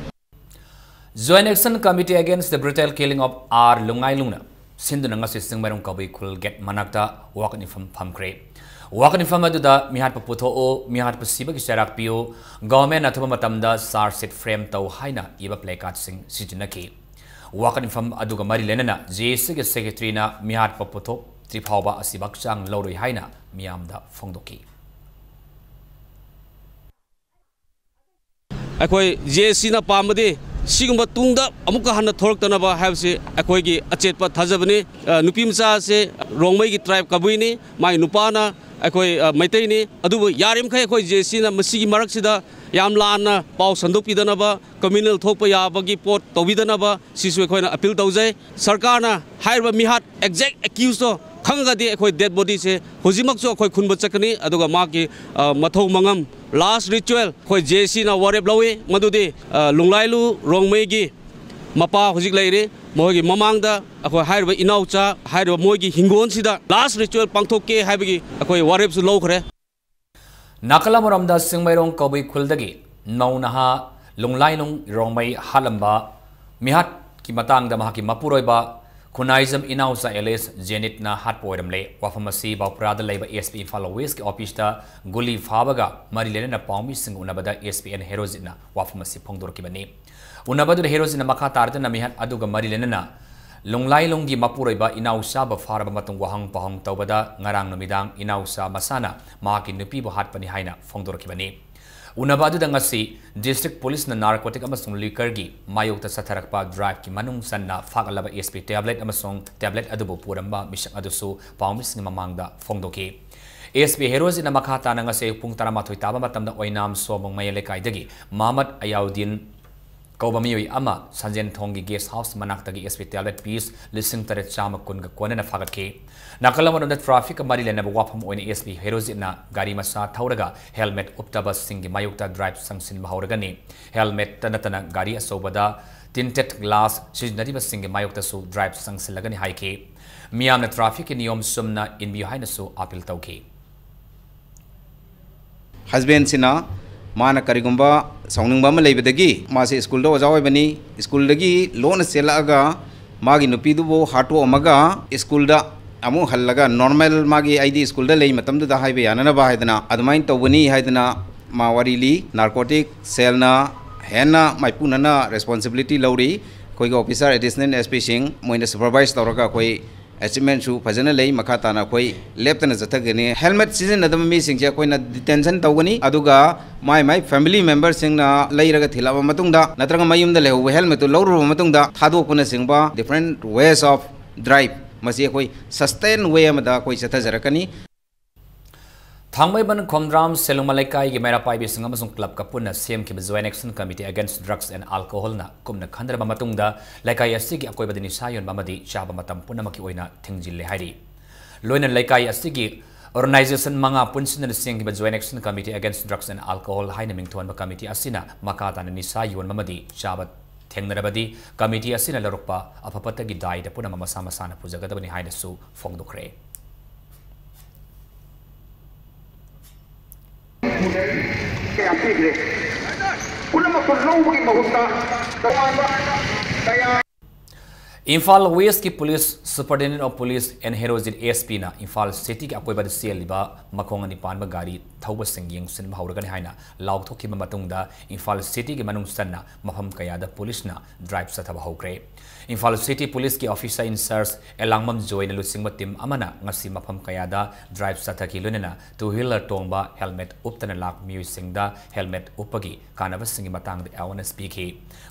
Joint Action Committee Against the Brutal Killing of R ꯂꯨꯡꯉꯥꯏꯂꯨꯡꯅ ꯁꯤꯟꯗꯨꯅ ꯉꯁꯤ ꯆꯤꯡꯃꯩꯔꯣꯡ ꯀꯕꯨꯏ ꯈꯨꯜ gate ꯃꯅꯥꯛꯇ ꯋꯥꯀꯠ ꯃꯤꯐꯝ ꯐꯝꯈ꯭ꯔꯦ꯫ ꯋꯥꯀꯠ ꯃꯤꯐꯝ ꯑꯗꯨꯗ ꯃꯤꯍꯥꯠꯄ ꯄꯨꯊꯣꯛꯎ, ꯃꯤꯍꯥꯠꯄ ꯁꯤꯕꯒꯤ ꯆꯩꯔꯥꯛ ꯄꯤꯌꯨ, governmentꯅ ꯑꯊꯨꯕ ꯃꯇꯝꯗ charge sheet frame ꯇꯧ ꯍꯥꯏꯅ ꯏꯕ placardꯁꯤꯡ ꯁꯤꯖꯤꯟꯅꯈꯤ꯫ ꯋꯥꯀꯠ ꯃꯤꯐꯝ ꯑꯗꯨꯒ ꯃꯔꯤ ꯂꯩꯅꯅ JACꯒꯤ secretaryꯅ ꯃꯤꯍꯥꯠꯄ ꯄꯨꯊꯣꯛꯇ꯭ꯔꯤ ꯐꯥꯎꯕ ꯑꯁꯤꯕ ꯍꯛꯆꯥꯡ ꯂꯧꯔꯣꯏ ꯍꯥꯏꯅ ꯃꯤꯌꯥꯝꯗ ꯐꯣꯡꯗꯣꯛꯈꯤ꯫ ꯑꯩꯈꯣꯏ JACꯅ ꯄꯥꯝꯕꯗꯤ ꯁꯤꯒꯨꯝꯕ ꯇꯨꯡꯗ ꯑꯃꯨꯛꯀ ꯍꯟꯅ ꯊꯣꯛꯂꯛꯇꯅꯕ ꯍꯥꯏꯕꯁꯤ ꯑꯩꯈꯣꯏꯒꯤ ꯑꯆꯦꯠꯄ ꯊꯥꯖꯕꯅꯤ꯫ ꯑ, ꯅꯨꯄꯤ ꯃꯆꯥ ꯑꯁꯦ ꯔꯣꯡꯃꯩꯒꯤ tribe ꯀꯕꯨꯏꯅꯤ, ꯃꯥꯒꯤ ꯅꯨꯄꯥꯅ ꯑꯩꯈꯣꯏ, ꯑ, ꯃꯩꯇꯩꯅꯤ꯫ ꯑꯗꯨꯕꯨ ꯌꯥꯔꯤꯃꯈꯩ ꯑꯩꯈꯣꯏ JACꯅ ꯃꯁꯤꯒꯤ ꯃꯔꯛꯁꯤꯗ ꯌꯥꯝ ꯂꯥꯟꯅ ꯄꯥꯎ ꯁꯟꯗꯣꯛꯄꯤꯗꯅꯕ, communal ꯊꯣꯛꯄ ꯌꯥꯕꯒꯤ ꯄꯣꯠ ꯇꯧꯕꯤꯗꯅꯕ ꯁꯤꯁꯨ ꯑꯩꯈꯣꯏꯅ appeal ꯇꯧꯖꯩ꯫ ꯁꯔꯀꯥꯔꯅ ꯍꯥꯏꯔꯤꯕ ꯃꯤꯍꯥꯠ exact accusedꯇꯣ ꯈꯪꯉꯒꯗꯤ ꯑꯩꯈꯣꯏ dead bodyꯁꯦ ꯍꯧꯖꯤꯛꯃꯛꯁꯨ ꯑꯩꯈꯣꯏ ꯈꯨꯟꯕ ꯆꯠꯀꯅꯤ, ꯑꯗꯨꯒ ꯃꯥꯒꯤ, ꯑ, ꯃꯊꯧ ꯃꯉꯝ, last ritual ꯑꯩꯈꯣꯏ JACꯅ ꯋꯥꯔꯦꯞ ꯂꯧꯏ꯫ ꯃꯗꯨꯗꯤ, ꯑ, ꯂꯨꯡꯂꯥꯏꯂꯨ ꯔꯣꯡꯃꯩꯒꯤ ꯃꯄꯥ ꯍꯧꯖꯤꯛ ꯂꯩꯔꯤ, ꯃꯈꯣꯏꯒꯤ ꯃꯃꯥꯡꯗ ꯑꯩꯈꯣꯏ ꯍꯥꯏꯔꯤꯕ ꯏꯅꯥꯎꯆꯥ ꯍꯥꯏꯔꯤꯕ ꯃꯣꯏꯒꯤ ꯍꯤꯡꯒꯣꯜꯁꯤꯗ last ritual ꯄꯥꯡꯊꯣꯛꯀꯦ ꯍꯥꯏꯕꯒꯤ ꯑꯩꯈꯣꯏ ꯋꯥꯔꯦꯞꯁꯨ ꯂꯧꯈ꯭ꯔꯦ꯫ ꯅꯥꯀꯜ ꯑꯃꯔꯣꯝꯗ, ꯆꯤꯡꯃꯩꯔꯣꯡ ꯀꯧꯕꯨꯏ ꯈꯨꯜꯗꯒꯤ ꯅꯧ ꯅꯍꯥ ꯂꯨꯡꯂꯥꯏꯂꯨꯡ ꯔꯣꯡꯃꯩ ꯍꯥꯠꯂꯝꯕ ꯃꯤꯍꯥꯠꯀꯤ ꯃꯇꯥꯡꯗ ꯃꯍꯥꯛꯀꯤ ꯃꯄꯨꯔꯣꯏꯕ ꯈꯨꯅꯥꯏꯖꯝ ꯏꯅꯥꯎꯆꯥ ꯑꯦꯂꯤꯁ ꯖꯦꯅꯤꯠꯅ ꯍꯥꯠꯄ ꯑꯣꯏꯔꯝꯂꯦ꯫ ꯋꯥꯐꯝ ꯑꯁꯤ ꯕꯥꯎꯄ꯭ꯔꯥꯗ ꯂꯩꯕ S P ꯏꯝꯐꯥꯜ West ꯀꯤ office ꯇ ꯒꯨꯂꯤ ꯐꯥꯕꯒ ꯃꯔꯤ ꯂꯩꯅꯅ ꯄꯥꯎꯃꯤꯁꯤꯡꯒ ꯎꯅꯕꯗ S P N ꯍꯦꯔꯣꯖꯤꯠꯅ ꯋꯥꯐꯝ ꯑꯁꯤ ꯐꯣꯡꯗꯣꯔꯛꯈꯤꯕꯅꯤ꯫ ꯎꯅꯕ ꯑꯗꯨꯗ ꯍꯦꯔꯣꯖꯤꯠꯅ ꯃꯈꯥ ꯇꯥꯔꯗꯨꯅ ꯃꯤꯍꯥꯠ ꯑꯗꯨꯒ ꯃꯔꯤ ꯂꯩꯅꯅ ꯂꯨꯡꯂꯥꯏꯂꯨꯡꯒꯤ ꯃꯄꯨꯔꯣꯏꯕ ꯏꯅꯥꯎꯆꯥꯕꯨ ꯐꯥꯔꯕ ꯃꯇꯨꯡ ꯋꯥꯍꯪ ꯄꯥꯎꯍꯪ ꯇꯧꯕꯗ ꯉꯔꯥꯡ ꯅꯨꯃꯤꯗꯥꯡ ꯏꯅꯥꯎꯆꯥ ꯃꯁꯥꯅ ꯃꯍꯥꯛꯀꯤ ꯅꯨꯄꯤꯕꯨ ꯍꯥꯠꯄꯅꯤ ꯍꯥꯏꯅ ꯐꯣꯡꯗꯣꯔꯛꯈꯤꯕꯅꯤ꯫ ꯎꯅꯕ ꯑꯗꯨꯗ ꯉꯁꯤ district police ꯅ narcotic ꯑꯃꯁꯨꯡ liquor ꯒꯤ ꯃꯥꯌꯣꯛꯇ ꯆꯠꯊꯔꯛꯄ drive ꯀꯤ ꯃꯅꯨꯡ ꯆꯟꯅ ꯐꯥꯒꯠꯂꯕ S P tablet ꯑꯃꯁꯨꯡ tablet ꯑꯗꯨꯕꯨ ꯄꯨꯔꯝꯕ ꯃꯤꯁꯛ ꯑꯗꯨꯁꯨ ꯄꯥꯎꯃꯤꯁꯤꯡꯒꯤ ꯃꯃꯥꯡꯗ ꯐꯣꯡꯗꯣꯛꯈꯤ꯫ S P ꯍꯦꯔꯣꯖꯤꯠꯅ ꯃꯈꯥ ꯇꯥꯅ ꯉꯁꯤ ꯑꯌꯨꯛ ꯄꯨꯡ ꯇꯔꯥꯃꯥꯊꯣꯏ ꯇꯥꯕ ꯃꯇꯝꯗ ꯑꯣꯏꯅꯥꯝ ꯁꯣꯕꯣꯡ ꯃꯌꯥꯏ ꯂꯩꯀꯥꯏꯗꯒꯤ ꯃꯍꯃꯗ ꯑꯌꯥꯎꯗꯤꯟ ꯀꯧꯕ ꯃꯤꯑꯣꯏ ꯑꯃ ꯁꯟꯖꯦꯟꯊꯣꯡꯒꯤ guest house ꯃꯅꯥꯛꯇꯒꯤ S P tablet piece ꯂꯤꯁꯤꯡ ꯇꯔꯦꯠ ꯆꯥꯝꯃ ꯀꯨꯟꯒ ꯀꯣꯟꯅꯅ ꯐꯥꯒꯠꯈꯤ꯫ ꯅꯥꯀꯜ ꯑꯃꯔꯣꯝꯗ traffic ꯀ ꯃꯔꯤ ꯂꯩꯅꯕ ꯋꯥꯐꯝ ꯑꯣꯏꯅ S P ꯍꯦꯔꯣꯖꯤꯠꯅ ꯒꯥꯔꯤ ꯃꯆꯥ ꯊꯧꯔꯒ helmet ꯎꯞꯇꯕꯁꯤꯡꯒꯤ ꯃꯥꯌꯣꯛꯇ drive ꯆꯪꯁꯤꯟꯕ ꯍꯧꯔꯒꯅꯤ꯫ Helmet ꯇ ꯅꯠꯇꯅ ꯒꯥꯔꯤ ꯑꯆꯧꯕꯗ tinted glass ꯁꯤꯖꯤꯟꯅꯔꯤꯕꯁꯤꯡꯒꯤ ꯃꯥꯌꯣꯛꯇꯁꯨ drive ꯆꯪꯁꯤꯜꯂꯒꯅꯤ ꯍꯥꯏꯈꯤ꯫ ꯃꯤꯌꯥꯝꯅ traffic ꯀꯤ ꯅꯤꯌꯣꯝ ꯆꯨꯝꯅ ꯏꯟꯕꯤꯌꯨ ꯍꯥꯏꯅꯁꯨ appeal ꯇꯧꯈꯤ꯫ Husband ꯁꯤꯅ ꯃꯥꯅ ꯀꯔꯤꯒꯨꯝꯕ ꯁꯥꯎꯅꯤꯡꯕ ꯑꯃ ꯂꯩꯕꯗꯒꯤ, ꯃꯥꯁꯦ school ꯗ ꯑꯣꯖꯥ ꯑꯣꯏꯕꯅꯤ, school ꯗꯒꯤ ꯂꯣꯟꯅ ꯆꯦꯜꯂꯛꯑꯒ ꯃꯥꯒꯤ ꯅꯨꯄꯤꯗꯨꯕꯨ ꯍꯥꯠꯇꯣꯛꯑꯝꯃꯒ school ꯗ ꯑꯃꯨꯛ ꯍꯜꯂꯒ normal ꯃꯥꯒꯤ "ꯑꯩꯗꯤ school ꯗ ꯂꯩ" ꯃꯇꯝꯗꯨꯗ ꯍꯥꯏꯕ ꯌꯥꯅꯅꯕ ꯍꯥꯏꯗꯅ ꯑꯗꯨꯃꯥꯏꯅ ꯇꯧꯕꯅꯤ ꯍꯥꯏꯗꯅ ꯃꯥ ꯋꯥꯔꯤ ꯂꯤ꯫ Narcotic cell ꯅ ꯍꯦꯟꯅ ꯃꯥꯏꯄꯨꯅꯅ responsibility ꯂꯧꯔꯤ꯫ ꯑꯩꯈꯣꯏꯒꯤ officer additional S P ꯁꯤꯡ ꯃꯣꯏꯅ supervise ꯇꯧꯔꯒ ꯑꯩꯈꯣꯏ achievement ꯁꯨ ꯐꯖꯅ ꯂꯩ꯫ ꯃꯈꯥ ꯇꯥꯅ ꯑꯩꯈꯣꯏ ꯂꯦꯞꯇꯅ ꯆꯠꯊꯒꯅꯤ꯫ Helmet ꯁꯤꯖꯤꯟꯅꯗꯕ ꯃꯤꯁꯤꯡꯁꯦ ꯑꯩꯈꯣꯏꯅ detention ꯇꯧꯒꯅꯤ, ꯑꯗꯨꯒ ꯃꯥꯏ ꯃꯥꯏ family member ꯁꯤꯡꯅ ꯂꯩꯔꯒ ꯊꯤꯜꯂꯛꯑꯕ ꯃꯇꯨꯡꯗ ꯅꯠꯇ꯭ꯔꯒ ꯃꯌꯨꯝꯗ ꯂꯩꯍꯧꯕ helmet ꯇꯨ ꯂꯧꯔꯨꯔꯕ ꯃꯇꯨꯡꯗ ꯊꯥꯗꯣꯛꯄꯅꯆꯤꯡꯕ different ways of drive, ꯃꯁꯤ ꯑꯩꯈꯣꯏ sustain way ꯑꯃꯗ ꯑꯩꯈꯣꯏ ꯆꯠꯊꯖꯔꯛꯀꯅꯤ꯫ ꯊꯥꯡꯃꯩꯕꯟ ꯈꯣꯝꯗ꯭ꯔꯥꯝ ꯁꯦꯂꯨꯡꯃ ꯂꯩꯀꯥꯏꯒꯤ ꯃꯩꯔꯥ ꯄꯥꯏꯕꯤꯁꯤꯡ ꯑꯃꯁꯨꯡ club ꯀ ꯄꯨꯟꯅ ꯁꯦꯝꯈꯤꯕ Joint Action Committee Against Drugs and Alcohol ꯅ ꯀꯨꯞꯅ ꯈꯟꯅꯔꯕ ꯃꯇꯨꯡꯗ ꯂꯩꯀꯥꯏ ꯑꯁꯤꯒꯤ ꯑꯀꯣꯏꯕꯗ ꯅꯤꯁꯥ ꯌꯣꯟꯕ ꯑꯃꯗꯤ ꯆꯥꯕ ꯃꯇꯝ ꯄꯨꯝꯅꯃꯛꯀꯤ ꯑꯣꯏꯅ ꯊꯤꯡꯖꯤꯜꯂꯦ ꯍꯥꯏꯔꯤ꯫ ꯂꯣꯏꯅꯅ ꯂꯩꯀꯥꯏ ꯑꯁꯤꯒꯤ organization ꯃꯉꯥ ꯄꯨꯟꯁꯤꯟꯗꯨꯅ ꯁꯦꯝꯈꯤꯕ Joint Action Committee Against Drugs and Alcohol ꯍꯥꯏꯅ ꯃꯤꯡꯊꯣꯟꯕ committee ꯑꯁꯤꯅ ꯃꯈꯥ ꯇꯥꯅ ꯅꯤꯁꯥ ꯌꯣꯟꯕ ꯑꯃꯗꯤ ꯆꯥꯕ ꯊꯦꯡꯅꯔꯕꯗꯤ ꯀꯃꯤꯇꯤ ꯑꯁꯤꯅ ꯂꯧꯔꯛꯄ ꯑꯐ ꯐꯠꯇꯒꯤ ꯗꯥꯏꯗ ꯄꯨꯝꯅꯃꯛ ꯃꯁꯥ ꯃꯁꯥꯅ ꯄꯨꯖꯒꯗꯕꯅꯤ ꯍꯥꯏꯅꯁꯨ ꯐꯣꯡꯗꯣꯛꯈ꯭ꯔꯦ꯫ ꯀꯌꯥ ꯄꯤꯈ꯭ꯔꯦ? ꯄꯨꯝꯅꯃꯛꯇꯨ ꯂꯧꯕꯒꯤ ꯃꯍꯨꯠꯇ ꯇꯣꯉꯥꯟꯕ ꯀꯌꯥ ꯏꯝꯐꯥꯜ ꯋꯦꯁꯀꯤ Police Superintendent of Police N Herojit S ꯄꯤꯅ ꯏꯝꯐꯥꯜ ꯁꯤꯇꯤꯒꯤ ꯑꯀꯣꯏꯕꯗ ꯆꯦꯜꯂꯤꯕ ꯃꯈꯣꯡ ꯑꯅꯤ ꯄꯥꯟꯕ ꯒꯥꯔꯤ ꯊꯧꯕꯁꯤꯡ ꯌꯦꯡꯁꯤꯟꯕ ꯍꯧꯔꯒꯅꯤ ꯍꯥꯏꯅ ꯂꯥꯎꯊꯣꯛꯈꯤꯕ ꯃꯇꯨꯡꯗ ꯏꯝꯐꯥꯜ ꯁꯤꯇꯤꯒꯤ ꯃꯅꯨꯡ ꯆꯟꯅ ꯃꯐꯝ ꯀꯌꯥꯗ ꯄꯨꯂꯤꯁꯅ ꯗ꯭ꯔꯥꯏꯚ ꯆꯠꯊꯕ ꯍꯧꯈ꯭ꯔꯦ꯫ ꯏꯝꯐꯥꯜ ꯁꯤꯇꯤ ꯄꯨꯂꯤꯁꯀꯤ officer in charge ꯑꯦꯂꯥꯡꯕꯝ ꯖꯣꯏꯅ ꯂꯨꯆꯤꯡꯕ ꯇꯤꯝ ꯑꯃꯅ ꯉꯁꯤ ꯃꯐꯝ ꯀꯌꯥꯗ ꯗ꯭ꯔꯥꯏꯚ ꯆꯠꯊꯈꯤ, ꯂꯣꯏꯅꯅ two wheeler ꯇꯣꯡꯕ, helmet ꯎꯞꯇꯅ ꯂꯥꯛꯄ ꯃꯤꯑꯣꯏꯁꯤꯡꯗ helmet ꯎꯞꯄꯒꯤ ꯀꯥꯟꯅꯕꯁꯤꯡꯒꯤ ꯃꯇꯥꯡꯗ awareness ꯄꯤꯈꯤ꯫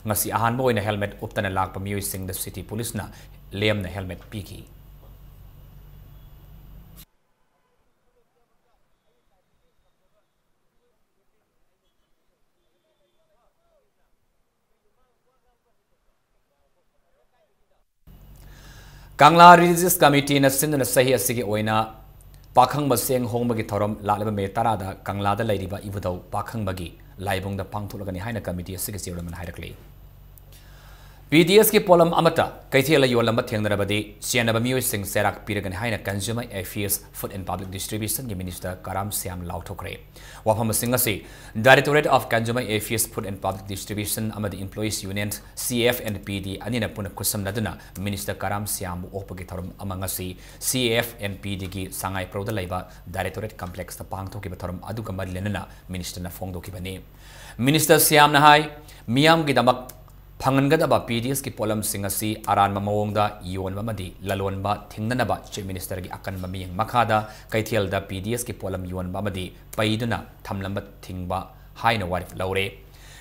ꯉꯁꯤ ꯑꯍꯥꯟꯕ ꯑꯣꯏꯅ helmet ꯎꯞꯇꯅ ꯂꯥꯛꯄ ꯃꯤꯑꯣꯏꯁꯤꯡꯗ ꯁꯤꯇꯤ ꯄꯨꯂꯤꯁꯅ ꯂꯦꯝꯅ helmet ꯄꯤꯈꯤ꯫ ꯀꯪꯂꯥ Religious Committeeꯅ ꯁꯤꯟꯗꯨꯅ ꯆꯍꯤ ꯑꯁꯤꯒꯤ ꯑꯣꯏꯅ ꯄꯥꯈꯪꯕ ꯆꯦꯡ ꯍꯣꯡꯕꯒꯤ ꯊꯧꯔꯝ ꯂꯥꯛꯂꯤꯕ ꯃꯦ ꯇꯔꯥꯗ ꯀꯪꯂꯥꯗ ꯂꯩꯔꯤꯕ ꯏꯕꯨꯙꯧ ꯄꯥꯈꯪꯕꯒꯤ ꯂꯥꯏꯕꯨꯡꯗ ꯄꯥꯡꯊꯣꯛꯂꯒꯅꯤ ꯍꯥꯏꯅ ꯀꯃꯤꯇꯤ ꯑꯁꯤꯒꯤ chairmanꯅ ꯍꯥꯏꯔꯛꯂꯤ꯫ ꯄꯤ ꯗꯤ ꯑꯦꯁꯀꯤ ꯄꯣꯠꯂꯝ ꯑꯃꯠꯇ ꯀꯩꯊꯦꯜꯗ ꯌꯣꯜꯂꯝꯕ ꯊꯦꯡꯅꯔꯕꯗꯤ ꯆꯦꯟꯅꯕ ꯃꯤꯑꯣꯏꯁꯤꯡ ꯆꯩꯔꯥꯛ ꯄꯤꯔꯒꯅꯤ ꯍꯥꯏꯅ Consumer Affairs, Food and Public Distributionꯒꯤ minister ꯀꯔꯥꯝ ꯁ꯭ꯌꯥꯝ ꯂꯥꯎꯊꯣꯛꯈ꯭ꯔꯦ꯫ ꯋꯥꯐꯝꯁꯤꯡ ꯑꯁꯤ Directorate of Consumer Affairs, Food and Public Distribution ꯑꯃꯗꯤ Employees Union, C F and P D ꯑꯅꯤꯅ ꯄꯨꯟꯅ ꯈꯨꯠꯁꯝꯅꯗꯨꯅ minister ꯀꯔꯥꯝ ꯁ꯭ꯌꯥꯝꯕꯨ ꯑꯣꯛꯄꯒꯤ ꯊꯧꯔꯝ ꯑꯃ ꯉꯁꯤ C F and P Dꯒꯤ ꯁꯉꯥꯏꯄ꯭ꯔꯧꯗ ꯂꯩꯕ Directorate Complexꯇ ꯄꯥꯡꯊꯣꯛꯈꯤꯕ ꯊꯧꯔꯝ ꯑꯗꯨꯒ ꯃꯔꯤ ꯂꯩꯅꯅ ministerꯅ ꯐꯣꯡꯗꯣꯛꯈꯤꯕꯅꯤ꯫ Minister ꯁ꯭ꯌꯥꯝꯅ ꯍꯥꯏ, ꯃꯤꯌꯥꯝꯒꯤꯗꯃꯛ ꯐꯪꯍꯟꯒꯗꯕ ꯄꯤ ꯗꯤ ꯑꯦꯁꯀꯤ ꯄꯣꯠꯂꯝꯁꯤꯡ ꯑꯁꯤ ꯑꯔꯥꯟꯕ ꯃꯑꯣꯡꯗ ꯌꯣꯟꯕ ꯑꯃꯗꯤ ꯂꯂꯣꯟꯕ ꯊꯤꯡꯅꯅꯕ Chief Ministerꯒꯤ ꯑꯀꯟꯕ ꯃꯤꯠꯌꯦꯡ ꯃꯈꯥꯗ ꯀꯩꯊꯦꯜꯗ ꯄꯤ ꯗꯤ ꯑꯦꯁꯀꯤ ꯄꯣꯠꯂꯝ ꯌꯣꯟꯕ ꯑꯃꯗꯤ ꯄꯩꯗꯨꯅ ꯊꯝꯂꯝꯕ ꯊꯤꯡꯕ ꯍꯥꯏꯅ ꯋꯥꯔꯦꯞ ꯂꯧꯔꯦ꯫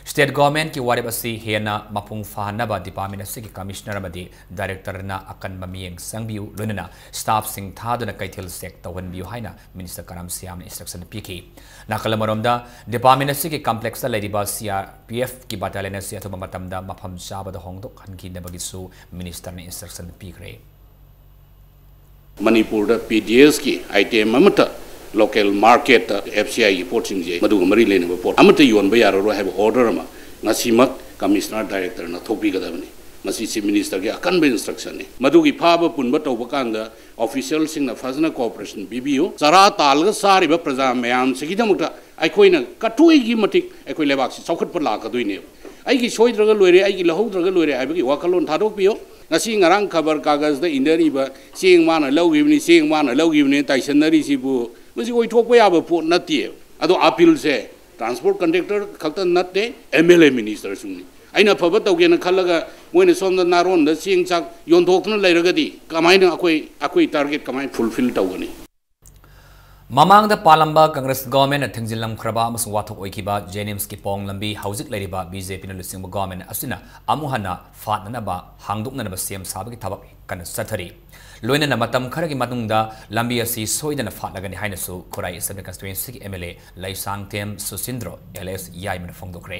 State Governmentꯀꯤ ꯋꯥꯔꯦꯞ ꯑꯁꯤ ꯍꯦꯟꯅ ꯃꯄꯨꯡ ꯐꯥꯍꯟꯅꯕ department ꯑꯁꯤꯒꯤ commissioner ꯑꯃꯗꯤ directorꯅ ꯑꯀꯟꯕ ꯃꯤꯠꯌꯦꯡ ꯆꯪꯕꯤꯌꯨ, ꯂꯣꯏꯅꯅ staffꯁꯤꯡ ꯊꯥꯗꯨꯅ ꯀꯩꯊꯦꯜ check ꯇꯧꯍꯟꯕꯤꯌꯨ ꯍꯥꯏꯅ minister ꯀꯔꯥꯝ ꯁ꯭ꯌꯥꯝꯅ instruction ꯄꯤꯈꯤ꯫ ꯅꯥꯀꯜ ꯑꯃꯔꯣꯝꯗ, department ꯑꯁꯤꯒꯤ complexꯇ ꯂꯩꯔꯤꯕ C R P Fꯀꯤ battalion ꯑꯁꯤ ꯑꯊꯨꯕ ꯃꯇꯝꯗ ꯃꯐꯝ ꯆꯥꯕꯗ ꯍꯣꯡꯗꯣꯛꯍꯟꯈꯤꯅꯕꯒꯤꯁꯨ ministerꯅ instruction ꯄꯤꯈ꯭ꯔꯦ꯫ ꯃꯅꯤꯄꯨꯔꯗ P D Sꯀꯤ item ꯑꯃꯠꯇ local marketꯇ F C Iꯒꯤ ꯄꯣꯠꯁꯤꯡꯁꯦ, ꯃꯗꯨꯒ ꯃꯔꯤ ꯂꯩꯅꯕ ꯄꯣꯠ ꯑꯃꯠꯇ ꯌꯣꯟꯕ ꯌꯥꯔꯔꯣꯏ ꯍꯥꯏꯕ order ꯑꯃ ꯉꯁꯤꯃꯛ ꯀꯃꯤꯁꯅꯔ ꯗꯥꯏꯔꯦꯛꯇꯔꯅ ꯊꯣꯛꯄꯤꯒꯗꯕꯅꯤ꯫ ꯃꯁꯤ ꯆꯤꯐ ꯃꯤꯅꯤꯁꯇꯔꯒꯤ ꯑꯀꯟꯕ ꯏꯟꯁꯇ꯭ꯔꯛꯁꯟꯅꯤ꯫ ꯃꯗꯨꯒꯤ ꯐꯥꯕ ꯄꯨꯟꯕ ꯇꯧꯕ ꯀꯥꯟꯗ ꯑꯣꯐꯤꯁꯤꯌꯦꯜꯁꯤꯡꯅ ꯐꯖꯅ ꯀꯣꯑꯣꯄꯔꯦꯁꯟ ꯄꯤꯕꯤꯌꯨ꯫ ꯆꯔꯥ ꯇꯥꯜꯂꯒ ꯆꯥꯔꯤꯕ ꯄ꯭ꯔꯖꯥ ꯃꯌꯥꯝꯁꯤꯒꯤꯗꯃꯛꯇ ꯑꯩꯈꯣꯏꯅ ꯀꯊꯣꯏꯒꯤ ꯃꯇꯤꯛ ꯑꯩꯈꯣꯏ ꯂꯩꯕꯥꯛꯁꯤ ꯆꯥꯎꯈꯠꯄ ꯂꯥꯛꯀꯗꯣꯏꯅꯦꯕ꯫ ꯑꯩꯒꯤ ꯁꯣꯏꯗ꯭ꯔꯒ ꯂꯣꯏꯔꯦ, ꯑꯩꯒꯤ ꯂꯧꯍꯧꯗ꯭ꯔꯒ ꯂꯣꯏꯔꯦ ꯍꯥꯏꯕꯒꯤ ꯋꯥꯈꯜꯂꯣꯟ ꯊꯥꯗꯣꯛꯄꯤꯌꯨ꯫ ꯉꯁꯤ ꯉꯔꯥꯡ ꯈꯕꯔ ꯀꯥꯒꯖꯗ ꯏꯟꯅꯔꯤꯕ "ꯆꯦꯡ ꯃꯥꯅ ꯂꯧꯈꯤꯕꯅꯤ, ꯆꯦꯡ ꯃꯥꯅ ꯂꯧꯈꯤꯕꯅꯤ" ꯇꯥꯏꯁꯟꯅꯔꯤꯁꯤꯕꯨ, ꯃꯁꯤ ꯑꯣꯏꯊꯣꯛꯄ ꯌꯥꯕ ꯄꯣꯠ ꯅꯠꯇꯦꯕ꯫ ꯑꯗꯣ ꯑꯄꯤꯜꯁꯦ ꯇ꯭ꯔꯥꯟꯁꯄꯣꯔꯠ ꯀꯟꯇ꯭ꯔꯦꯛꯇꯔ ꯈꯛꯇ ꯅꯠꯇꯦ, ꯑꯦꯝ ꯑꯦꯜ ꯑꯦ ꯃꯤꯅꯤꯁꯇꯔꯁꯨꯅꯤ꯫ ꯑꯩꯅ ꯑꯐꯕ ꯇꯧꯒꯦꯅ ꯈꯜꯂꯒ ꯃꯣꯏꯅ ꯁꯣꯝꯗ ꯅꯥꯔꯣꯟꯗ ꯆꯦꯡ ꯆꯥꯛ ꯌꯣꯟꯊꯣꯛꯇꯨꯅ ꯂꯩꯔꯒꯗꯤ ꯀꯃꯥꯏꯅ ꯑꯩꯈꯣꯏ, ꯑꯩꯈꯣꯏ ꯇꯥꯔꯒꯦꯠ ꯀꯃꯥꯏꯅ ꯐꯨꯜꯐꯤꯜ ꯇꯧꯒꯅꯤ? ꯃꯃꯥꯡꯗ ꯄꯥꯜꯂꯝꯕ ꯀꯪꯒ꯭ꯔꯦꯁ ꯒꯣꯚꯔꯟꯃꯦꯟꯠꯅ ꯊꯤꯡꯖꯤꯜꯂꯝꯈ꯭ꯔꯕ ꯑꯃꯁꯨꯡ ꯋꯥꯊꯣꯛ ꯑꯣꯏꯈꯤꯕ ꯖꯦꯅꯤꯝꯁꯀꯤ ꯄꯣꯡ ꯂꯝꯕꯤ ꯍꯧꯖꯤꯛ ꯂꯩꯔꯤꯕ ꯕꯤ ꯖꯦ ꯄꯤꯅ ꯂꯨꯆꯤꯡꯕ ꯒꯣꯚꯔꯟꯃꯦꯟꯠ ꯑꯁꯤꯅ ꯑꯃꯨꯛ ꯍꯟꯅ ꯐꯥꯠꯅꯅꯕ, ꯍꯥꯡꯗꯣꯛꯅꯅꯕ ꯁꯦꯝ ꯁꯥꯕꯒꯤ ꯊꯕꯛ ꯀꯟꯅ ꯆꯠꯊꯔꯤ꯫ ꯂꯣꯏꯅꯅ ꯃꯇꯝ ꯈꯔꯒꯤ ꯃꯇꯨꯡꯗ ꯂꯝꯕꯤ ꯑꯁꯤ ꯁꯣꯏꯗꯅ ꯐꯥꯠꯂꯒꯅꯤ ꯍꯥꯏꯅꯁꯨ ꯈꯨꯔꯥꯏ ꯑꯦꯁꯦꯝꯕ꯭ꯂꯤ ꯀꯟꯁꯇꯤꯇ꯭ꯋꯦꯟꯁꯤꯒꯤ M L A Leishangthem Susindro, L S, ꯌꯥꯏꯃꯅ ꯐꯣꯡꯗꯣꯛꯈ꯭ꯔꯦ꯫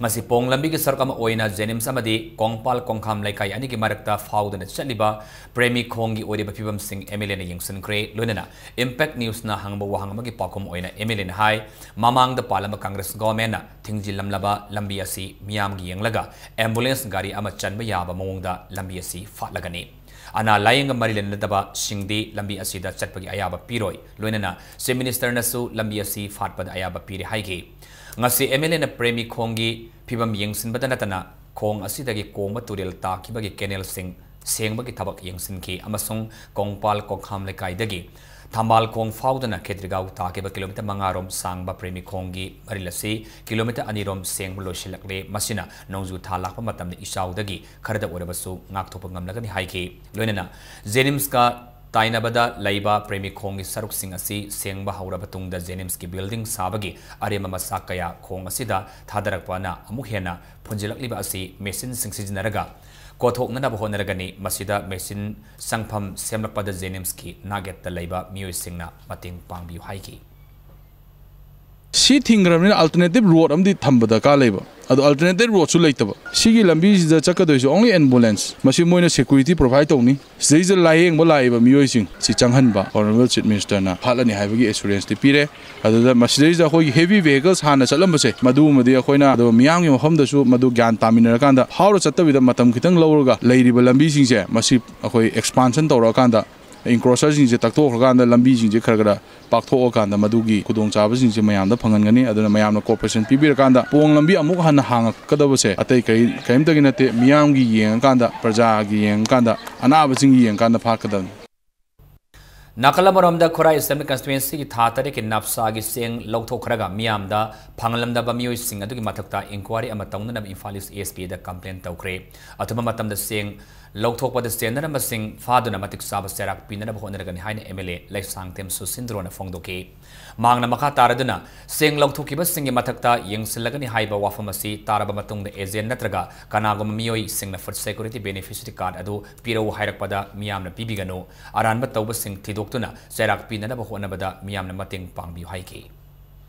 ꯉꯁꯤ ꯄꯣꯡ ꯂꯝꯕꯤꯒꯤ ꯁꯔꯨꯛ ꯑꯃ ꯑꯣꯏꯅ ꯖꯦꯅꯤꯝꯁ ꯑꯃꯗꯤ ꯀꯣꯡꯄꯥꯜ ꯀꯣꯡꯈꯥꯝ ꯂꯩꯀꯥꯏ ꯑꯅꯤꯒꯤ ꯃꯔꯛꯇ ꯐꯥꯎꯗꯨꯅ ꯆꯠꯂꯤꯕ ꯄ꯭ꯔꯦꯃꯤ ꯈꯣꯡꯒꯤ ꯑꯣꯏꯔꯤꯕ ꯐꯤꯕꯝꯁꯤꯡ ꯑꯦꯝ ꯑꯦꯜ ꯑꯦꯅ ꯌꯦꯡꯁꯤꯟꯈ꯭ꯔꯦ꯫ ꯂꯣꯏꯅꯅ ꯏꯝꯄꯦꯛ ꯅ꯭ꯌꯨꯁꯅ ꯍꯪꯕ ꯋꯥꯍꯪ ꯑꯃꯒꯤ ꯄꯥꯎꯈꯨꯝ ꯑꯣꯏꯅ ꯑꯦꯝ ꯑꯦꯜ ꯑꯦꯅ ꯍꯥꯏ, ꯃꯃꯥꯡꯗ ꯄꯥꯜꯂꯝꯕ ꯀꯪꯒ꯭ꯔꯦꯁ ꯒꯣꯚꯔꯟꯃꯦꯟꯠꯅ ꯊꯤꯡꯖꯤꯜꯂꯝꯂꯕ ꯂꯝꯕꯤ ꯑꯁꯤ ꯃꯤꯌꯥꯝꯒꯤ ꯌꯦꯡꯂꯒ ꯑꯦꯝꯕꯨꯂꯦꯟꯁ ꯒꯥꯔꯤ ꯑꯃ ꯆꯟꯕ ꯌꯥꯕ ꯃꯑꯣꯡꯗ ꯂꯝꯕꯤ ꯑꯁꯤ ꯐꯥꯠꯂꯒꯅꯤ꯫ ꯑꯅꯥ ꯂꯥꯌꯦꯡꯒ ꯃꯔꯤ ꯂꯩꯅꯗꯕꯁꯤꯡꯗꯤ ꯂꯝꯕꯤ ꯑꯁꯤꯗ ꯆꯠꯄꯒꯤ ꯑꯌꯥꯕ ꯄꯤꯔꯣꯏ꯫ ꯂꯣꯏꯅꯅ ꯆꯤꯐ ꯃꯤꯅꯤꯁꯇꯔꯅꯁꯨ ꯂꯝꯕꯤ ꯑꯁꯤ ꯐꯥꯠꯄꯗ ꯑꯌꯥꯕ ꯄꯤꯔꯦ ꯍꯥꯏꯈꯤ꯫ ꯉꯁꯤ ꯑꯦꯝ ꯑꯦꯜ ꯑꯦꯅ ꯄ꯭ꯔꯦꯃꯤ ꯈꯣꯡꯒꯤ ꯐꯤꯕꯝ ꯌꯦꯡꯁꯤꯟꯕꯗ ꯅꯠꯇꯅ ꯈꯣꯡ ꯑꯁꯤꯗꯒꯤ ꯀꯣꯡꯕ ꯇꯨꯔꯦꯜ ꯇꯥꯈꯤꯕꯒꯤ ꯀꯦꯅꯦꯜꯁꯤꯡ ꯁꯦꯡꯕꯒꯤ ꯊꯕꯛ ꯌꯦꯡꯁꯤꯟꯈꯤ ꯑꯃꯁꯨꯡ ꯀꯣꯡꯄꯥꯜ ꯀꯣꯈꯥꯝ ꯂꯩꯀꯥꯏꯗꯒꯤ ꯊꯝꯕꯥꯜ ꯈꯣꯡ ꯐꯥꯎꯗꯨꯅ ꯈꯦꯇ꯭ꯔꯤꯒꯥꯎ ꯇꯥꯈꯤꯕ ꯀꯤꯂꯣꯃꯤꯇꯔ ꯃꯉꯥ ꯔꯣꯝ ꯁꯥꯡꯕ ꯄ꯭ꯔꯦꯃꯤ ꯈꯣꯡꯒꯤ ꯃꯔꯤꯜ ꯑꯁꯤ ꯀꯤꯂꯣꯃꯤꯇꯔ ꯑꯅꯤ ꯔꯣꯝ ꯁꯦꯡꯕ ꯂꯣꯏꯁꯤꯜꯂꯛꯂꯦ꯫ ꯃꯁꯤꯅ ꯅꯣꯡꯖꯨ ꯊꯥ ꯂꯥꯛꯄ ꯃꯇꯝꯗ ꯏꯆꯥꯎꯗꯒꯤ ꯈꯔꯗ ꯑꯣꯏꯔꯕꯁꯨ ꯉꯥꯛꯊꯣꯛꯄ ꯉꯝꯂꯒꯅꯤ ꯍꯥꯏꯈꯤ꯫ ꯂꯣꯏꯅꯅ ꯖꯦꯅꯤꯝꯁꯀ ꯇꯥꯏꯅꯕꯗ ꯂꯩꯕ ꯄ꯭ꯔꯦꯃꯤ ꯈꯣꯡꯒꯤ ꯁꯔꯨꯛꯁꯤꯡ ꯑꯁꯤ ꯁꯦꯡꯕ ꯍꯧꯔꯕ ꯇꯨꯡꯗ ꯖꯦꯅꯤꯝꯁꯀꯤ ꯕꯤꯜꯗꯤꯡ ꯁꯥꯕꯒꯤ ꯑꯔꯦꯝꯕ ꯃꯆꯥꯛ ꯀꯌꯥ ꯈꯣꯡ ꯑꯁꯤꯗ ꯊꯥꯗꯔꯛꯄꯅ ꯑꯃꯨꯛ ꯍꯦꯟꯅ ꯐꯨꯟꯖꯤꯜꯂꯛꯂꯤꯕ ꯑꯁꯤ ꯃꯦꯆꯤꯟꯁꯤꯡ ꯁꯤꯖꯤꯟꯅꯔꯒ ꯀꯣꯊꯣꯛꯅꯅꯕ ꯍꯣꯠꯅꯔꯒꯅꯤ꯫ ꯃꯁꯤꯗ ꯃꯦꯆꯤꯟ ꯆꯪꯐꯝ ꯁꯦꯝꯂꯛꯄꯗ ꯖꯦꯅꯤꯝꯁꯀꯤ ꯅꯥꯛꯌꯦꯠꯇ ꯂꯩꯕ ꯃꯤꯑꯣꯏꯁꯤꯡꯅ ꯃꯇꯦꯡ ꯄꯥꯡꯕꯤꯌꯨ ꯍꯥꯏꯈꯤ꯫ ꯁꯤ ꯊꯤꯡꯈ꯭ꯔꯕꯅꯤꯅ alternative road ꯑꯃꯗꯤ ꯊꯝꯕ ꯗꯔꯀꯥꯔ ꯂꯩꯕ꯫ ꯑꯗꯣ alternative roadꯁꯨ ꯂꯩꯇꯕ꯫ ꯁꯤꯒꯤ ꯂꯝꯕꯤꯁꯤꯗ ꯆꯠꯀꯗꯣꯏꯁꯦ only ambulance꯫ ꯃꯁꯤ ꯃꯣꯏꯅ security provide ꯇꯧꯅꯤ꯫ ꯁꯤꯗꯩꯁꯤꯗ ꯂꯥꯌꯦꯡꯕ ꯂꯥꯛꯏꯕ ꯃꯤꯑꯣꯏꯁꯤꯡ ꯁꯤ ꯆꯪꯍꯟꯕ Honourable Chief Minister ꯅ ꯍꯥꯠꯂꯅꯤ ꯍꯥꯏꯕꯒꯤ assurance ꯇꯤ ꯄꯤꯔꯦ꯫ ꯑꯗꯨꯗ ꯃꯁꯤꯗꯩꯁꯤꯗ ꯑꯩꯈꯣꯏꯒꯤ heavy vehicles ꯍꯥꯟꯅ ꯆꯠꯂꯝꯕꯁꯦ, ꯃꯗꯨꯃꯗꯤ ꯑꯩꯈꯣꯏꯅ ꯑꯗꯨꯒ ꯃꯤꯌꯥꯝꯒꯤ ꯃꯐꯝꯗꯁꯨ ꯃꯗꯨ ꯒ꯭ꯌꯥꯟ ꯇꯥꯃꯤꯟꯅꯔꯀꯥꯟꯗ ꯐꯥꯎꯔ ꯆꯠꯇꯕꯤꯗ ꯃꯇꯝ ꯈꯤꯇꯪ ꯂꯧꯔꯒ ꯂꯩꯔꯤꯕ ꯂꯝꯕꯤꯁꯤꯡꯁꯦ ꯃꯁꯤ ꯑꯩꯈꯣꯏ expansion ꯇꯧꯔꯛꯑꯀꯥꯟꯗ, encroacher ꯁꯤꯡꯁꯦ ꯇꯛꯊꯣꯛꯈ꯭ꯔꯀꯥꯟꯗ ꯂꯝꯕꯤꯁꯤꯡꯁꯦ ꯈꯔ ꯈꯔ ꯄꯥꯛꯊꯣꯛꯑꯀꯥꯟꯗ ꯃꯗꯨꯒꯤ ꯈꯨꯗꯣꯡꯆꯥꯕꯁꯤꯡꯁꯦ ꯃꯌꯥꯝꯗ ꯐꯪꯍꯟꯒꯅꯤ꯫ ꯑꯗꯨꯅ ꯃꯌꯥꯝꯅ cooperation ꯄꯤꯕꯤꯔꯀꯥꯟꯗ ꯄꯣꯡ ꯂꯝꯕꯤ ꯑꯃꯨꯛ ꯍꯟꯅ ꯍꯥꯡꯉꯛꯀꯗꯕꯁꯦ ꯑꯇꯩ ꯀꯔꯤ-, ꯀꯔꯤꯝꯇꯒꯤ ꯅꯠꯇꯦ, ꯃꯤꯌꯥꯝꯒꯤ ꯌꯦꯡꯉꯀꯥꯟꯗ, ꯄ꯭ꯔꯖꯥꯒꯤ ꯌꯦꯡꯉꯀꯥꯟꯗ, ꯑꯅꯥꯕꯁꯤꯡꯒꯤ ꯌꯦꯡꯉꯀꯥꯟꯗ ꯐꯥꯠꯀꯗꯕꯅꯤ꯫ ꯅꯥꯀꯜ ꯑꯃꯔꯣꯝꯗ ꯈꯨꯔꯥꯏ Assembly Constituency ꯒꯤ ꯊꯥ ꯇꯔꯦꯠꯀꯤ ꯅꯞꯁꯥꯒꯤ ꯆꯦꯡ ꯂꯧꯊꯣꯛꯈ꯭ꯔꯒ ꯃꯤꯌꯥꯝꯗ ꯐꯪꯍꯜꯂꯝꯗꯕ ꯃꯤꯑꯣꯏꯁꯤꯡ ꯑꯗꯨꯒꯤ ꯃꯊꯛꯇ inquiry ꯑꯃ ꯇꯧꯅꯅꯕ Imphal East S P ꯗ complain ꯇꯧꯈ꯭ꯔꯦ꯫ ꯑꯊꯨꯕ ꯃꯇꯝꯗ ꯆꯦꯡ ꯂꯧꯊꯣꯛꯄꯗ ꯆꯦꯟꯅꯔꯝꯕꯁꯤꯡ ꯐꯥꯗꯨꯅ ꯃꯇꯤꯛ ꯆꯥꯕ ꯆꯩꯔꯥꯛ ꯄꯤꯅꯅꯕ ꯍꯣꯠꯅꯔꯒꯅꯤ ꯍꯥꯏꯅ M L A ꯂꯩꯁꯥꯡꯊꯦꯝ ꯁꯨꯁꯤꯟꯗ꯭ꯔꯣꯅ ꯐꯣꯡꯗꯣꯛꯈꯤ꯫ ꯃꯍꯥꯛꯅ ꯃꯈꯥ ꯇꯥꯔꯗꯨꯅ ꯆꯦꯡ ꯂꯧꯊꯣꯛꯈꯤꯕꯁꯤꯡꯒꯤ ꯃꯊꯛꯇ ꯌꯦꯡꯁꯤꯜꯂꯒꯅꯤ ꯍꯥꯏꯕ ꯋꯥꯐꯝ ꯑꯁꯤ ꯇꯥꯔꯕ ꯃꯇꯨꯡꯗ agent ꯅꯠꯇ꯭ꯔꯒ ꯀꯅꯥꯒꯨꯝꯕ ꯃꯤꯑꯣꯏꯁꯤꯡꯅ food security beneficiary card ꯑꯗꯨ ꯄꯤꯔꯛꯎ ꯍꯥꯏꯔꯛꯄꯗ ꯃꯤꯌꯥꯝꯅ ꯄꯤꯕꯤꯒꯅꯨ꯫ ꯑꯔꯥꯟꯕ ꯇꯧꯕꯁꯤꯡ ꯊꯤꯗꯣꯛꯇꯨꯅ ꯆꯩꯔꯥꯛ ꯄꯤꯅꯅꯕ ꯍꯣꯠꯅꯕꯗ ꯃꯤꯌꯥꯝꯅ ꯃꯇꯦꯡ ꯄꯥꯡꯕꯤꯌꯨ ꯍꯥꯏꯈꯤ꯫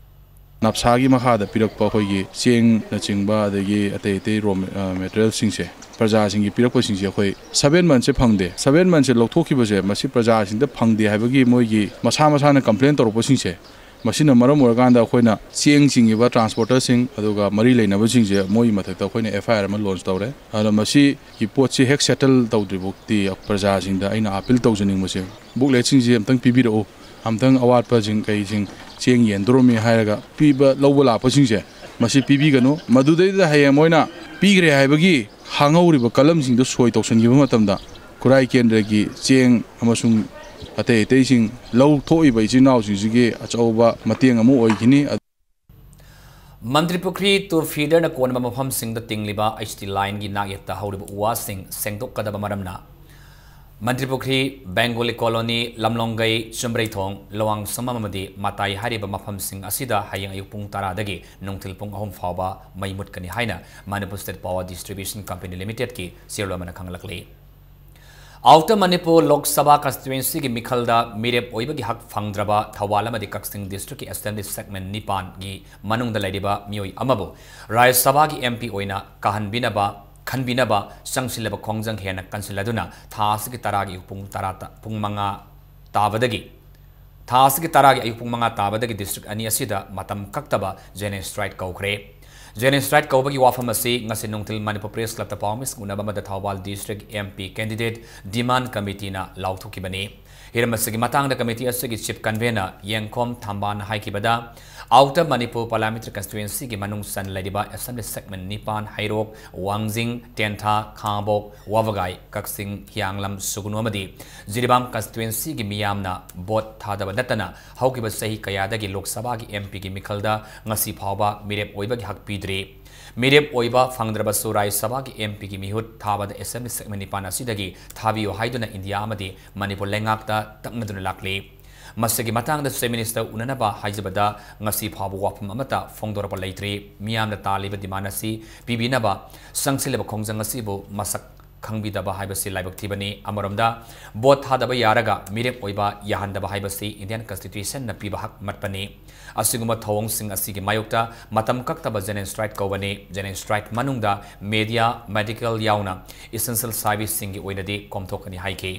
ꯅꯞꯁꯥꯒꯤ ꯃꯈꯥꯗ ꯄꯤꯔꯛꯄ ꯑꯩꯈꯣꯏꯒꯤ ꯆꯦꯡꯅꯆꯤꯡꯕ ꯑꯗꯒꯤ ꯑꯇꯩ ꯑꯇꯩ raw ma-, ꯑ, material ꯁꯤꯡꯁꯦ, ꯄ꯭ꯔꯖꯥꯁꯤꯡꯒꯤ ꯄꯤꯔꯛꯄꯁꯤꯡꯁꯦ ꯑꯩꯈꯣꯏ seven months ꯁꯦ ꯐꯪꯗꯦ꯫ Seven months ꯁꯦ ꯂꯧꯊꯣꯛꯈꯤꯕꯁꯦ ꯃꯁꯤ ꯄ꯭ꯔꯖꯥꯁꯤꯡꯗ ꯐꯪꯗꯦ ꯍꯥꯏꯕꯒꯤ ꯃꯣꯏꯒꯤ ꯃꯁꯥ ꯃꯁꯥꯅ complain ꯇꯧꯔꯛꯄꯁꯤꯡꯁꯦ, ꯃꯁꯤꯅ ꯃꯔꯝ ꯑꯣꯏꯔꯀꯥꯟꯗ ꯑꯩꯈꯣꯏꯅ ꯆꯦꯡ ꯆꯤꯡꯉꯤꯕ transporter ꯁꯤꯡ ꯑꯗꯨꯒ ꯃꯔꯤ ꯂꯩꯅꯕꯁꯤꯡꯁꯦ ꯃꯣꯏꯒꯤ ꯃꯊꯛꯇ ꯑꯩꯈꯣꯏꯅ F I R ꯑꯃ launch ꯇꯧꯔꯦ꯫ ꯑꯗꯣ ꯃꯁꯤꯒꯤ ꯄꯣꯠꯁꯤ ꯍꯦꯛ settle ꯇꯧꯗ꯭ꯔꯤꯐꯥꯎꯗꯤ ꯄ꯭ꯔꯖꯥꯁꯤꯡꯗ ꯑꯩꯅ appeal ꯇꯧꯖꯅꯤꯡꯕꯁꯦ, booklet ꯁꯤꯡꯁꯤ ꯑꯝꯇꯪ ꯄꯤꯕꯤꯔꯛꯎ, ꯑꯝꯇꯪ ꯑꯋꯥꯠꯄꯁꯤꯡ ꯀꯩꯁꯤꯡ ꯆꯦꯡ ꯌꯦꯟꯗꯣꯔꯝꯃꯤ ꯍꯥꯏꯔꯒ ꯄꯤꯕ ꯂꯧꯕ ꯂꯥꯛꯄꯁꯤꯡꯁꯦ ꯃꯁꯤ ꯄꯤꯕꯤꯒꯅꯨ꯫ ꯃꯗꯨꯗꯩꯗ ꯍꯌꯦꯡ ꯃꯣꯏꯅ ꯄꯤꯈ꯭ꯔꯦ ꯍꯥꯏꯕꯒꯤ ꯍꯥꯡꯍꯧꯔꯤꯕ ꯀꯂꯝꯁꯤꯡꯗꯨ ꯁꯣꯏ ꯇꯧꯁꯤꯟꯈꯤꯕ ꯃꯇꯝꯗ ꯈꯨꯔꯥꯏ ꯀꯦꯟꯗ꯭ꯔꯒꯤ ꯆꯦꯡ ꯑꯃꯁꯨꯡ ꯑꯇꯩ ꯑꯇꯩꯁꯤꯡ ꯂꯧꯊꯣꯛꯏꯕ ꯏꯆꯤꯟ ꯏꯅꯥꯎꯁꯤꯡꯁꯤꯒꯤ ꯑꯆꯧꯕ ꯃꯇꯦꯡ ꯑꯃ ꯑꯣꯏꯈꯤꯅꯤ꯫ ꯃꯟꯇ꯭ꯔꯤ ꯄꯨꯈ꯭ꯔꯤ to feeder ꯅ ꯀꯣꯟꯕ ꯃꯐꯝꯁꯤꯡꯗ ꯇꯤꯡꯂꯤꯕ H T line ꯒꯤ ꯅꯥꯛꯌꯦꯠꯇ ꯍꯧꯔꯤꯕ ꯎ ꯋꯥꯁꯤꯡ ꯁꯦꯡꯗꯣꯛꯀꯗꯕ ꯃꯔꯝꯅ ꯃꯟꯇ꯭ꯔꯤ ꯄꯨꯈ꯭ꯔꯤ, ꯕꯦꯡꯒꯣꯂꯤ ꯀꯣꯂꯣꯅꯤ, ꯂꯝꯂꯣꯡꯒꯩ, ꯆꯨꯝꯕ꯭ꯔꯩꯊꯣꯡ, ꯂꯋꯥꯡꯁꯝꯕꯝ ꯑꯃꯗꯤ ꯃꯇꯥꯏ ꯍꯥꯏꯔꯤꯕ ꯃꯐꯝꯁꯤꯡ ꯑꯁꯤꯗ ꯍꯌꯦꯡ ꯑꯌꯨꯛ ꯄꯨꯡ ꯇꯔꯥꯗꯒꯤ ꯅꯨꯡꯊꯤꯜ ꯄꯨꯡ ꯑꯍꯨꯝ ꯐꯥꯎꯕ ꯃꯩ ꯃꯨꯠꯀꯅꯤ ꯍꯥꯏꯅ Manipur State Power Distribution Company Limited ꯀꯤ ꯆꯦꯔꯣꯜ ꯑꯃꯅ ꯈꯪꯍꯜꯂꯛꯂꯤ꯫ ꯑꯥꯎꯇꯔ ꯃꯅꯤꯄꯨꯔ ꯂꯣꯛ ꯁꯚꯥ ꯀꯟꯁꯇꯤꯇ꯭ꯋꯦꯟꯁꯤꯒꯤ ꯃꯤꯈꯜꯗ ꯃꯤꯔꯦꯞ ꯑꯣꯏꯕꯒꯤ ꯍꯛ ꯐꯪꯗ꯭ꯔꯕ ꯊꯧꯕꯥꯜ ꯑꯃꯗꯤ ꯀꯛꯆꯤꯡ ꯗꯤꯁꯇ꯭ꯔꯤꯛꯀꯤ ꯑꯦꯁꯦꯝꯕ꯭ꯂꯤ ꯁꯦꯒꯃꯦꯟ ꯅꯤꯄꯥꯟꯒꯤ ꯃꯅꯨꯡꯗ ꯂꯩꯔꯤꯕ ꯃꯤꯑꯣꯏ ꯑꯃꯕꯨ ꯔꯥꯖ꯭ꯌ ꯁꯚꯥꯒꯤ ꯑꯦꯝ ꯄꯤ ꯑꯣꯏꯅ ꯀꯥꯍꯟꯕꯤꯅꯕ, ꯈꯟꯕꯤꯅꯕ ꯆꯪꯁꯤꯜꯂꯕ ꯈꯣꯡꯖꯪ ꯍꯦꯟꯅ ꯀꯟꯁꯤꯜꯂꯗꯨꯅ ꯊꯥ ꯑꯁꯤꯒꯤ ꯇꯔꯥꯒꯤ ꯄꯨꯡ ꯇꯔꯥ ꯇ-, ꯄꯨꯡ ꯃꯉꯥ ꯇꯥꯕꯗꯒꯤ, ꯊꯥ ꯑꯁꯤꯒꯤ ꯇꯔꯥꯒꯤ ꯑꯌꯨꯛ ꯄꯨꯡ ꯃꯉꯥ ꯇꯥꯕꯗꯒꯤ ꯗꯤꯁꯇ꯭ꯔꯤꯛ ꯑꯅꯤ ꯑꯁꯤꯗ ꯃꯇꯝ ꯀꯛꯇꯕ ꯖꯦꯅꯦꯔꯦꯜ ꯁ꯭ꯇ꯭ꯔꯥꯏꯛ ꯀꯧꯈ꯭ꯔꯦ꯫ ꯖꯦꯅꯦꯔꯦꯜ ꯁ꯭ꯇ꯭ꯔꯥꯏꯛ ꯀꯧꯕꯒꯤ ꯋꯥꯐꯝ ꯑꯁꯤ ꯉꯁꯤ ꯅꯨꯡꯊꯤꯜ ꯃꯅꯤꯄꯨꯔ ꯄ꯭ꯔꯦꯁ ꯀ꯭ꯂꯕꯇ ꯄꯥꯎꯃꯤꯁꯤꯡ ꯎꯅꯕ ꯑꯃꯗ Thoubal district M P candidate demand ꯀꯃꯤꯇꯤꯅ ꯂꯥꯎꯊꯣꯛꯈꯤꯕꯅꯤ꯫ ꯍꯤꯔꯝ ꯑꯁꯤꯒꯤ ꯃꯇꯥꯡꯗ ꯀꯃꯤꯇꯤ ꯑꯁꯤꯒꯤ ꯆꯤꯐ ꯀꯟꯚꯦꯅꯔ ꯌꯦꯡꯈꯣꯝ ꯊꯝꯕꯥꯟꯅ ꯍꯥꯏꯈꯤꯕꯗ, ꯑꯥꯎꯇꯔ ꯃꯅꯤꯄꯨꯔ ꯄꯥꯔꯂꯤꯌꯥꯃꯦꯟꯇꯔꯤ ꯀꯟꯁꯇꯤꯇ꯭ꯋꯦꯟꯁꯤꯒꯤ ꯃꯅꯨꯡ ꯆꯟ ꯂꯩꯔꯤꯕ ꯑꯦꯁꯦꯝꯕ꯭ꯂꯤ ꯁꯦꯒꯃꯦꯟ ꯅꯤꯄꯥꯟ, ꯍꯩꯔꯣꯛ, ꯋꯥꯡꯖꯤꯡ, ꯇꯦꯟꯊꯥ, ꯈꯥꯉꯕꯣꯛ, ꯋꯥꯕꯒꯥꯏ, ꯀꯛꯆꯤꯡ, ꯍꯤꯌꯥꯡꯂꯝ, ꯁꯨꯒꯅꯨ ꯑꯃꯗꯤ ꯖꯤꯔꯤꯕꯥꯝ ꯀꯟꯁꯇꯤꯇ꯭ꯋꯦꯟꯁꯤꯒꯤ ꯃꯤꯌꯥꯝꯅ ꯚꯣꯠ ꯊꯥꯗꯕ ꯅꯠꯇꯅ ꯍꯧꯈꯤꯕ ꯆꯍꯤ ꯀꯌꯥꯗꯒꯤ ꯂꯣꯛ ꯁꯚꯥꯒꯤ ꯑꯦꯝ ꯄꯤꯒꯤ ꯃꯤꯈꯜꯗ ꯉꯁꯤ ꯐꯥꯎꯕ ꯃꯤꯔꯦꯞ ꯑꯣꯏꯕꯒꯤ ꯍꯛ ꯄꯤꯗ꯭ꯔꯤ꯫ ꯃꯤꯔꯦꯞ ꯑꯣꯏꯕ ꯐꯪꯗ꯭ꯔꯕꯁꯨ ꯔꯥꯖ꯭ꯌ ꯁꯚꯥꯒꯤ ꯑꯦꯝ ꯄꯤꯒꯤ ꯃꯤꯍꯨꯠ ꯊꯥꯕꯗ ꯑꯦꯁꯦꯝꯕ꯭ꯂꯤ ꯁꯦꯒꯃꯦꯟ ꯅꯤꯄꯥꯟ ꯑꯁꯤꯗꯒꯤ ꯊꯥꯕꯤꯌꯨ ꯍꯥꯏꯗꯨꯅ ꯏꯟꯗꯤꯌꯥ ꯑꯃꯗꯤ ꯃꯅꯤꯄꯨꯔ ꯂꯩꯉꯥꯛꯇ ꯇꯛꯅꯗꯨꯅ ꯂꯥꯛꯂꯤ꯫ ꯃꯁꯤꯒꯤ ꯃꯇꯥꯡꯗ ꯆꯤꯐ ꯃꯤꯅꯤꯁꯇꯔ ꯎꯅꯅꯕ ꯍꯥꯏꯖꯕꯗ ꯉꯁꯤ ꯐꯥꯎꯕ ꯋꯥꯐꯝ ꯑꯃꯠꯇ ꯐꯣꯡꯗꯣꯔꯛꯄ ꯂꯩꯇ꯭ꯔꯤ꯫ ꯃꯤꯌꯥꯝꯅ ꯇꯥꯜꯂꯤꯕ ꯗꯤꯃꯥꯟ ꯑꯁꯤ ꯄꯤꯕꯤꯅꯕ ꯆꯪꯁꯤꯜꯂꯤꯕ ꯈꯣꯡꯖꯪ ꯑꯁꯤꯕꯨ ꯃꯁꯛ ꯈꯪꯕꯤꯗꯕ ꯍꯥꯏꯕꯁꯤ ꯂꯥꯏꯕꯛ ꯊꯤꯕꯅꯤ꯫ ꯑꯃꯔꯣꯝꯗ, ꯚꯣꯠ ꯊꯥꯗꯕ ꯌꯥꯔꯒ ꯃꯤꯔꯦꯞ ꯑꯣꯏꯕ ꯌꯥꯍꯟꯗꯕ ꯍꯥꯏꯕꯁꯤ ꯏꯟꯗꯤꯌꯟ ꯀꯟꯁꯇꯤꯇ꯭ꯌꯨꯁꯟꯅ ꯄꯤꯕ ꯍꯛ ꯃꯠꯄꯅꯤ꯫ ꯑꯁꯤꯒꯨꯝꯕ ꯊꯧꯑꯣꯡꯁꯤꯡ ꯑꯁꯤꯒꯤ ꯃꯥꯌꯣꯛꯇ ꯃꯇꯝ ꯀꯛꯇꯕ ꯖꯦꯅꯦꯔꯦꯜ ꯁ꯭ꯇ꯭ꯔꯥꯏꯛ ꯀꯧꯕꯅꯤ꯫ ꯖꯦꯅꯦꯔꯦꯜ ꯁ꯭ꯇ꯭ꯔꯥꯏꯛ ꯃꯅꯨꯡꯗ ꯃꯦꯗꯤꯌꯥ, ꯃꯦꯗꯤꯀꯦꯜ ꯌꯥꯎꯅ ꯏꯁꯦꯟꯁꯤꯌꯦꯜ ꯁꯥꯔꯚꯤꯁꯁꯤꯡꯒꯤ ꯑꯣꯏꯅꯗꯤ ꯀꯣꯝꯊꯣꯛꯀꯅꯤ ꯍꯥꯏꯈꯤ꯫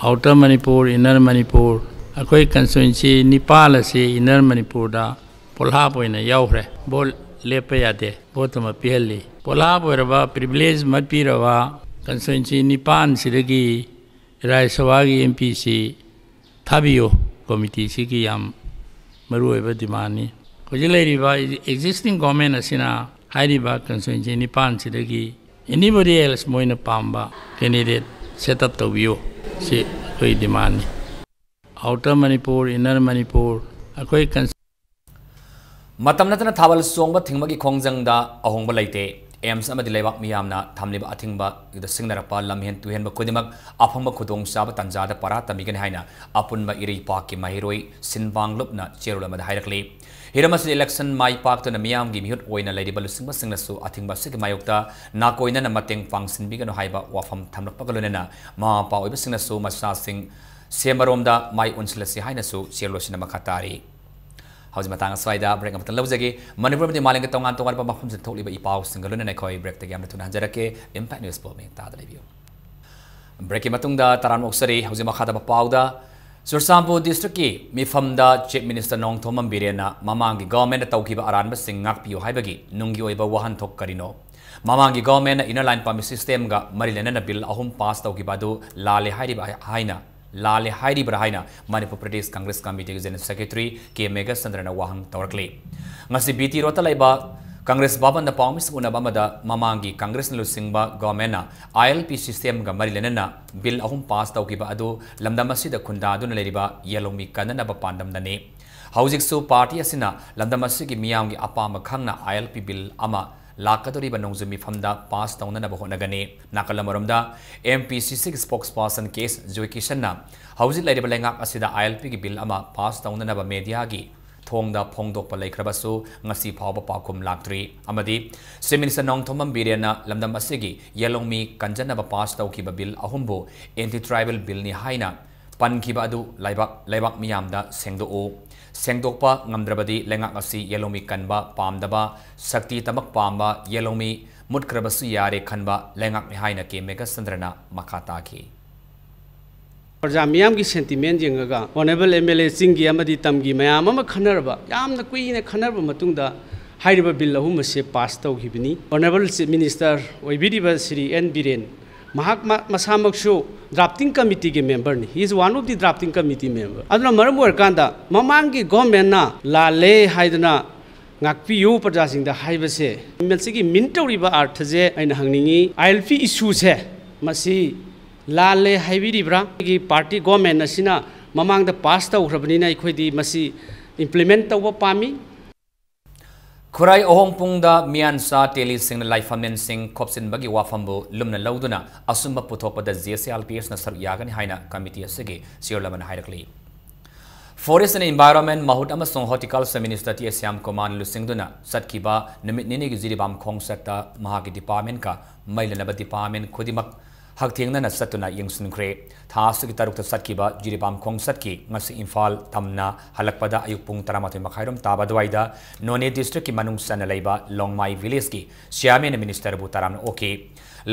ꯑꯥꯎꯇꯔ ꯃꯅꯤꯄꯨꯔ, ꯏꯟꯅꯔ ꯃꯅꯤꯄꯨꯔ, ꯑꯩꯈꯣꯏ ꯀꯟꯁꯇꯤꯇ꯭ꯋꯦꯟꯁꯤ ꯅꯤꯄꯥꯜ ꯑꯁꯤ ꯏꯟꯅꯔ ꯃꯅꯤꯄꯨꯔꯗ ꯄꯣꯠꯍꯥꯞ ꯑꯣꯏꯅ ꯌꯥꯎꯈ꯭ꯔꯦ꯫ ꯚꯣꯠ ꯂꯦꯞꯄ ꯌꯥꯗꯦ, ꯚꯣꯠ ꯑꯃ ꯄꯤꯍꯜꯂꯤ꯫ ꯄꯣꯠꯍꯥꯞ ꯑꯣꯏꯔꯕ, ꯄ꯭ꯔꯤꯚꯤꯂꯦꯖ ꯑꯃ ꯄꯤꯔꯕ ꯀꯟꯁꯇꯤꯇ꯭ꯋꯦꯟꯁꯤ ꯅꯤꯄꯥꯟꯁꯤꯗꯒꯤ ꯔꯥꯖ꯭ꯌ ꯁꯚꯥꯒꯤ ꯑꯦꯝ ꯄꯤꯁꯤ ꯊꯥꯕꯤꯌꯨ꯫ ꯀꯃꯤꯇꯤꯁꯤꯒꯤ ꯌꯥꯝ ꯃꯔꯨꯑꯣꯏꯕ ꯗꯤꯃꯥꯟꯅꯤ꯫ ꯍꯧꯖꯤꯛ ꯂꯩꯔꯤꯕ ꯑꯦꯛꯖꯤꯁꯇꯤꯡ ꯒꯣꯔꯃꯦꯟ ꯑꯁꯤꯅ ꯍꯥꯏꯔꯤꯕ ꯀꯟꯁꯇꯤꯇ꯭ꯋꯦꯟꯁꯤ ꯅꯤꯄꯥꯟꯁꯤꯗꯒꯤ ꯑꯦꯅꯤꯕꯣꯗꯤ ꯑꯦꯜꯁ ꯃꯣꯏꯅ ꯄꯥꯝꯕ ꯀꯦꯟꯗꯤꯗꯦꯠ ꯁꯦꯠ ꯑꯞ ꯇꯧꯕꯤꯌꯨ꯫ ꯁꯤ ꯑꯩꯈꯣꯏ ꯗꯤꯃꯥꯟꯅꯤ꯫ ꯑꯥꯎꯇꯔ ꯃꯅꯤꯄꯨꯔ, ꯏꯟꯅꯔ ꯃꯅꯤꯄꯨꯔ, ꯑꯩꯈꯣꯏ ꯀꯟꯁ- ꯃꯇꯝ ꯅꯠꯇꯅ ꯊꯥꯕꯜ ꯆꯣꯡꯕ ꯊꯤꯡꯕꯒꯤ ꯈꯣꯡꯖꯪꯗ ꯑꯍꯣꯡꯕ ꯂꯩꯇꯦ꯫ ꯑꯦꯝꯁ ꯑꯃꯗꯤ ꯂꯩꯕꯥꯛ ꯃꯤꯌꯥꯝꯅ ꯊꯝꯂꯤꯕ ꯑꯊꯤꯡꯕꯗ ꯁꯤꯡꯅꯔꯛꯄ ꯂꯝꯍꯦꯟ ꯇꯨꯍꯦꯟꯕ ꯈꯨꯗꯤꯡꯃꯛ ꯑꯐꯪꯕ ꯈꯨꯗꯣꯡꯆꯥꯕ ꯇꯥꯟꯖꯥꯗ ꯄꯔꯥ ꯇꯝꯕꯤꯒꯅꯤ ꯍꯥꯏꯅ ꯑꯄꯨꯟꯕ ꯏꯔꯩꯄꯥꯛꯀꯤ ꯃꯍꯩꯔꯣꯏ ꯁꯤꯟꯕꯥꯡꯂꯨꯞꯅ ꯆꯦꯔꯣꯜ ꯑꯃꯗ ꯍꯥꯏꯔꯛꯂꯤ꯫ ꯍꯤꯔꯝ ꯑꯁꯤꯗ election ꯃꯥꯏ ꯄꯥꯛꯇꯨꯅ ꯃꯤꯌꯥꯝꯒꯤ ꯃꯤꯍꯨꯠ ꯑꯣꯏꯅ ꯂꯩꯔꯤꯕ ꯂꯨꯆꯤꯡꯕꯁꯤꯡꯅꯁꯨ ꯑꯊꯤꯡꯕ ꯑꯁꯤꯒꯤ ꯃꯥꯌꯣꯛꯇ ꯅꯥꯀꯣꯏꯅꯅ ꯃꯇꯦꯡ ꯄꯥꯡꯁꯤꯟꯕꯤꯒꯅꯨ ꯍꯥꯏꯕ ꯋꯥꯐꯝ ꯊꯝꯂꯛꯄꯒ ꯂꯣꯏꯅꯅ ꯃꯃꯥ ꯃꯄꯥ ꯑꯣꯏꯕꯁꯤꯡꯅꯁꯨ ꯃꯆꯥꯁꯤꯡ ꯁꯦꯝꯕꯔꯣꯝꯗ ꯃꯥꯏ ꯑꯣꯟꯁꯤꯜꯂꯁꯤ ꯍꯥꯏꯅꯁꯨ ꯆꯦꯔꯣꯜ ꯑꯁꯤꯅ ꯃꯈꯥ ꯇꯥꯔꯤ꯫ ꯍꯧꯖꯤꯛ ꯃꯇꯥꯡ ꯑꯁ꯭ꯋꯥꯏꯗ break ꯑꯃꯇꯪ ꯂꯧꯖꯒꯦ꯫ ꯃꯅꯤꯄꯨꯔ ꯑꯃꯗꯤ ꯃꯥꯂꯦꯝꯒꯤ ꯇꯣꯉꯥꯟ ꯇꯣꯉꯥꯟꯕ ꯃꯐꯝꯁꯤꯡꯗ ꯊꯣꯛꯂꯤꯕ ꯏ ꯄꯥꯎꯁꯤꯡꯒ ꯂꯣꯏꯅꯅ ꯑꯩꯈꯣꯏ breakꯇꯒꯤ ꯌꯥꯝꯅ ꯊꯨꯅ ꯍꯟꯖꯔꯛꯀꯦ꯫ Impact News ꯄꯣ ꯃꯤꯠꯌꯦꯡ ꯇꯥꯗ ꯂꯩꯕꯤꯌꯨ꯫ Breakꯀꯤ ꯃꯇꯨꯡꯗ ꯇꯔꯥꯝꯅ ꯑꯣꯛꯆꯔꯤ꯫ ꯍꯧꯖꯤꯛ ꯃꯈꯥ ꯇꯥꯕ ꯄꯥꯎꯗ, ꯆꯨꯔꯆꯥꯟꯄꯨꯔ districtꯀꯤ ꯃꯤꯐꯝꯗ Chief Minister ꯅꯣꯡꯊꯣꯝꯕꯝ ꯕꯤꯔꯦꯟꯅ ꯃꯃꯥꯡꯒꯤ governmentꯅ ꯇꯧꯈꯤꯕ ꯑꯔꯥꯟꯕꯁꯤꯡ ꯉꯥꯛꯄꯤꯌꯨ ꯍꯥꯏꯕꯒꯤ ꯅꯨꯡꯒꯤ ꯑꯣꯏꯕ ꯋꯥꯍꯟꯊꯣꯛ ꯀꯔꯤꯅꯣ? ꯃꯃꯥꯡꯒꯤ governmentꯅ Inner Line Permit Systemꯒ ꯃꯔꯤ ꯂꯩꯅꯅ bill ꯑꯍꯨꯝ pass ꯇꯧꯈꯤꯕ ꯑꯗꯨ ꯂꯥꯜꯂꯦ ꯍꯥꯏꯔꯤꯕ ꯍꯥꯏꯅ, ꯂꯥꯜꯂꯦ ꯍꯥꯏꯔꯤꯕ꯭ꯔꯥ ꯍꯥꯏꯅ ꯃꯅꯤꯄꯨꯔ ꯄ꯭ꯔꯗꯦꯁ ꯀꯪꯒ꯭ꯔꯦꯁ ꯀꯃꯤꯇꯤꯒꯤ General Secretary ꯀꯦ ꯃꯦꯘꯆꯟꯗ꯭ꯔꯅ ꯋꯥꯍꯪ ꯇꯧꯔꯛꯂꯤ꯫ ꯉꯁꯤ ꯕꯤ ꯇꯤ ꯔꯣꯗꯇ ꯂꯩꯕ ꯀꯪꯒ꯭ꯔꯦꯁ ꯚꯕꯟꯗ ꯄꯥꯎꯃꯤꯁꯤꯡ ꯎꯅꯕ ꯑꯃꯗ ꯃꯃꯥꯡꯒꯤ ꯀꯪꯒ꯭ꯔꯦꯁꯅ ꯂꯨꯆꯤꯡꯕ governmentꯅ I L P systemꯒ ꯃꯔꯤ ꯂꯩꯅꯅ bill ꯑꯍꯨꯝ pass ꯇꯧꯈꯤꯕ ꯑꯗꯨ ꯂꯝꯗꯝ ꯑꯁꯤꯗ ꯈꯨꯟꯗꯥꯗꯨꯅ ꯂꯩꯔꯤꯕ ꯌꯦꯜꯍꯧꯃꯤ ꯀꯟꯅꯅꯕ ꯄꯥꯟꯗꯝꯗꯅꯤ꯫ ꯍꯧꯖꯤꯛꯁꯨ party ꯑꯁꯤꯅ ꯂꯝꯗꯝ ꯑꯁꯤꯒꯤ ꯃꯤꯌꯥꯝꯒꯤ ꯑꯄꯥꯝꯕ ꯈꯪꯅ I L P bill ꯑꯃ ꯂꯥꯛꯀꯗꯧꯔꯤꯕ ꯅꯣꯡꯖꯨ ꯃꯤꯐꯝꯗ pass ꯇꯧꯅꯅꯕ ꯍꯣꯠꯅꯒꯅꯤ꯫ ꯅꯥꯀꯜ ꯑꯃꯔꯣꯝꯗ, M P C C spokesperson ꯀꯦ ꯑꯦꯁ ꯖꯣꯏꯀꯤꯁꯟꯅ ꯍꯧꯖꯤꯛ ꯂꯩꯔꯤꯕ ꯂꯩꯉꯥꯛ ꯑꯁꯤꯗ I L Pꯒꯤ bill ꯑꯃ pass ꯇꯧꯅꯅꯕ mediaꯒꯤ ꯊꯣꯡꯗ ꯐꯣꯡꯗꯣꯛꯄ ꯂꯩꯈ꯭ꯔꯕꯁꯨ ꯉꯁꯤ ꯐꯥꯎꯕ ꯄꯥꯎꯈꯨꯝ ꯂꯥꯛꯇ꯭ꯔꯤ꯫ ꯑꯃꯗꯤ Chief Minister ꯅꯣꯡꯊꯣꯝꯕꯝ ꯕꯤꯔꯦꯟꯅ ꯂꯝꯗꯝ ꯑꯁꯤꯒꯤ ꯌꯦꯜꯍꯧꯃꯤ ꯀꯟꯖꯅꯕ pass ꯇꯧꯈꯤꯕ bill ꯑꯍꯨꯝꯕꯨ anti tribal billꯅꯤ ꯍꯥꯏꯅ ꯄꯟꯈꯤꯕ ꯑꯗꯨ ꯂꯩꯕꯥꯛ, ꯂꯩꯕꯥꯛ ꯃꯤꯌꯥꯝꯗ ꯁꯦꯡꯗꯣꯛꯎ꯫ ꯁꯦꯡꯗꯣꯛꯄ ꯉꯝꯗ꯭ꯔꯕꯗꯤ ꯂꯩꯉꯥꯛ ꯑꯁꯤ ꯌꯦꯜꯍꯧꯃꯤ ꯀꯟꯕ ꯄꯥꯝꯗꯕ, ꯁꯛꯇꯤ ꯇꯃꯛ ꯄꯥꯝꯕ, ꯌꯦꯜꯍꯧꯃꯤ ꯃꯨꯠꯈ꯭ꯔꯕꯁꯨ ꯌꯥꯔꯦ ꯈꯟꯕ ꯂꯩꯉꯥꯛꯅꯤ ꯍꯥꯏꯅ ꯀꯦ ꯃꯦꯘꯆꯟꯗ꯭ꯔꯅ ꯃꯈꯥ ꯇꯥꯈꯤ꯫ ꯄ꯭ꯔꯖꯥ ꯃꯤꯌꯥꯝꯒꯤ sentiment ꯌꯦꯡꯉꯒ Honourable M L A ꯆꯤꯡꯒꯤ ꯑꯃꯗꯤ ꯇꯝꯒꯤ ꯃꯌꯥꯝ ꯑꯃ ꯈꯟꯅꯔꯕ, ꯌꯥꯝꯅ ꯀꯨꯏꯅ ꯈꯟꯅꯔꯕ ꯃꯇꯨꯡꯗ ꯍꯥꯏꯔꯤꯕ bill ꯑꯍꯨꯝ ꯑꯁꯦ pass ꯇꯧꯈꯤꯕꯅꯤ꯫ Honourable Chief Minister ꯑꯣꯏꯕꯤꯔꯤꯕ ꯁ꯭ꯔꯤ ꯑꯦꯟ ꯕꯤꯔꯦꯟ, ꯃꯍꯥꯛ ꯃ-, ꯃꯁꯥꯃꯛꯁꯨ drafting committeeꯒꯤ memberꯅꯤ꯫ He is one of the drafting committee member꯫ ꯑꯗꯨꯅ ꯃꯔꯝ ꯑꯣꯏꯔꯀꯥꯟꯗ ꯃꯃꯥꯡꯒꯤ governmentꯅ ꯂꯥꯜꯂꯦ ꯍꯥꯏꯗꯨꯅ ꯉꯥꯛꯄꯤꯌꯨ ꯄ꯭ꯔꯖꯥꯁꯤꯡꯗ ꯍꯥꯏꯕꯁꯦ, ꯃꯁꯤꯒꯤ mean ꯇꯧꯔꯤꯕ ꯑꯔꯊꯁꯦ ꯑꯩꯅ ꯍꯪꯅꯤꯡꯉꯤ꯫ I L P issueꯁꯦ ꯃꯁꯤ ꯂꯥꯜꯂꯦ ꯍꯥꯏꯕꯤꯔꯤꯕ꯭ꯔꯥ? ꯑꯩꯈꯣꯏꯒꯤ party government ꯑꯁꯤꯅ ꯃꯃꯥꯡꯗ pass ꯇꯧꯈ꯭ꯔꯕꯅꯤꯅ ꯑꯩꯈꯣꯏꯗꯤ ꯃꯁꯤ implement ꯇꯧꯕ ꯄꯥꯝꯃꯤ꯫ ꯈꯨꯔꯥꯏ ꯑꯍꯣꯡꯄꯨꯡꯗ ꯃꯤꯌꯥꯟꯆꯥ ꯇꯦꯂꯤꯁꯤꯡꯅ ꯂꯥꯏꯐꯝꯂꯦꯟꯁꯤꯡ ꯈꯣꯞꯆꯤꯟꯕꯒꯤ ꯋꯥꯐꯝꯕꯨ ꯂꯨꯝꯅ ꯂꯧꯗꯨꯅ ꯑꯆꯨꯝꯕ ꯄꯨꯊꯣꯛꯄꯗ J C R P Sꯅ ꯁꯔꯨꯛ ꯌꯥꯒꯅꯤ ꯍꯥꯏꯅ committee ꯑꯁꯤꯒꯤ chairwoman ꯍꯥꯏꯔꯛꯂꯤ꯫ Forest and Environment, ꯃꯍꯨꯠ ꯑꯃꯁꯨꯡ Horticulture Minister ꯇꯤ ꯑꯦꯁ ꯁ꯭ꯌꯥꯝ ꯀꯨꯃꯥꯔꯅ ꯂꯨꯆꯤꯡꯗꯨꯅ ꯆꯠꯈꯤꯕ ꯅꯨꯃꯤꯠ ꯅꯤꯅꯤꯒꯤ ꯖꯤꯔꯤꯕꯥꯝ ꯈꯣꯡꯆꯠꯇ ꯃꯍꯥꯛꯀꯤ department ꯀ ꯃꯔꯤ ꯂꯩꯅꯕ department ꯈꯨꯗꯤꯡꯃꯛ ꯍꯛꯊꯦꯡꯅꯅ ꯆꯠꯇꯨꯅ ꯌꯦꯡꯁꯤꯟꯈ꯭ꯔꯦ꯫ ꯊꯥ ꯑꯁꯤꯒꯤ ꯇꯔꯨꯛꯇ ꯆꯠꯈꯤꯕ ꯖꯤꯔꯤꯕꯥꯝ ꯈꯣꯡꯆꯠꯀꯤ ꯉꯁꯤ ꯏꯝꯐꯥꯜ ꯇꯝꯅ ꯍꯜꯂꯛꯄꯗ ꯑꯌꯨꯛ ꯄꯨꯡ ꯇꯔꯥꯃꯥꯊꯣꯏ ꯃꯈꯥꯏꯔꯣꯝ ꯇꯥꯕ ꯑꯗꯨꯋꯥꯏꯗ ꯅꯣꯅꯦ district ꯀꯤ ꯃꯅꯨꯡ ꯆꯟꯅ ꯂꯩꯕ ꯂꯣꯡꯃꯥꯏ village ꯀꯤ chairman ꯅ minister ꯕꯨ ꯇꯔꯥꯝꯅ ꯑꯣꯛꯈꯤ꯫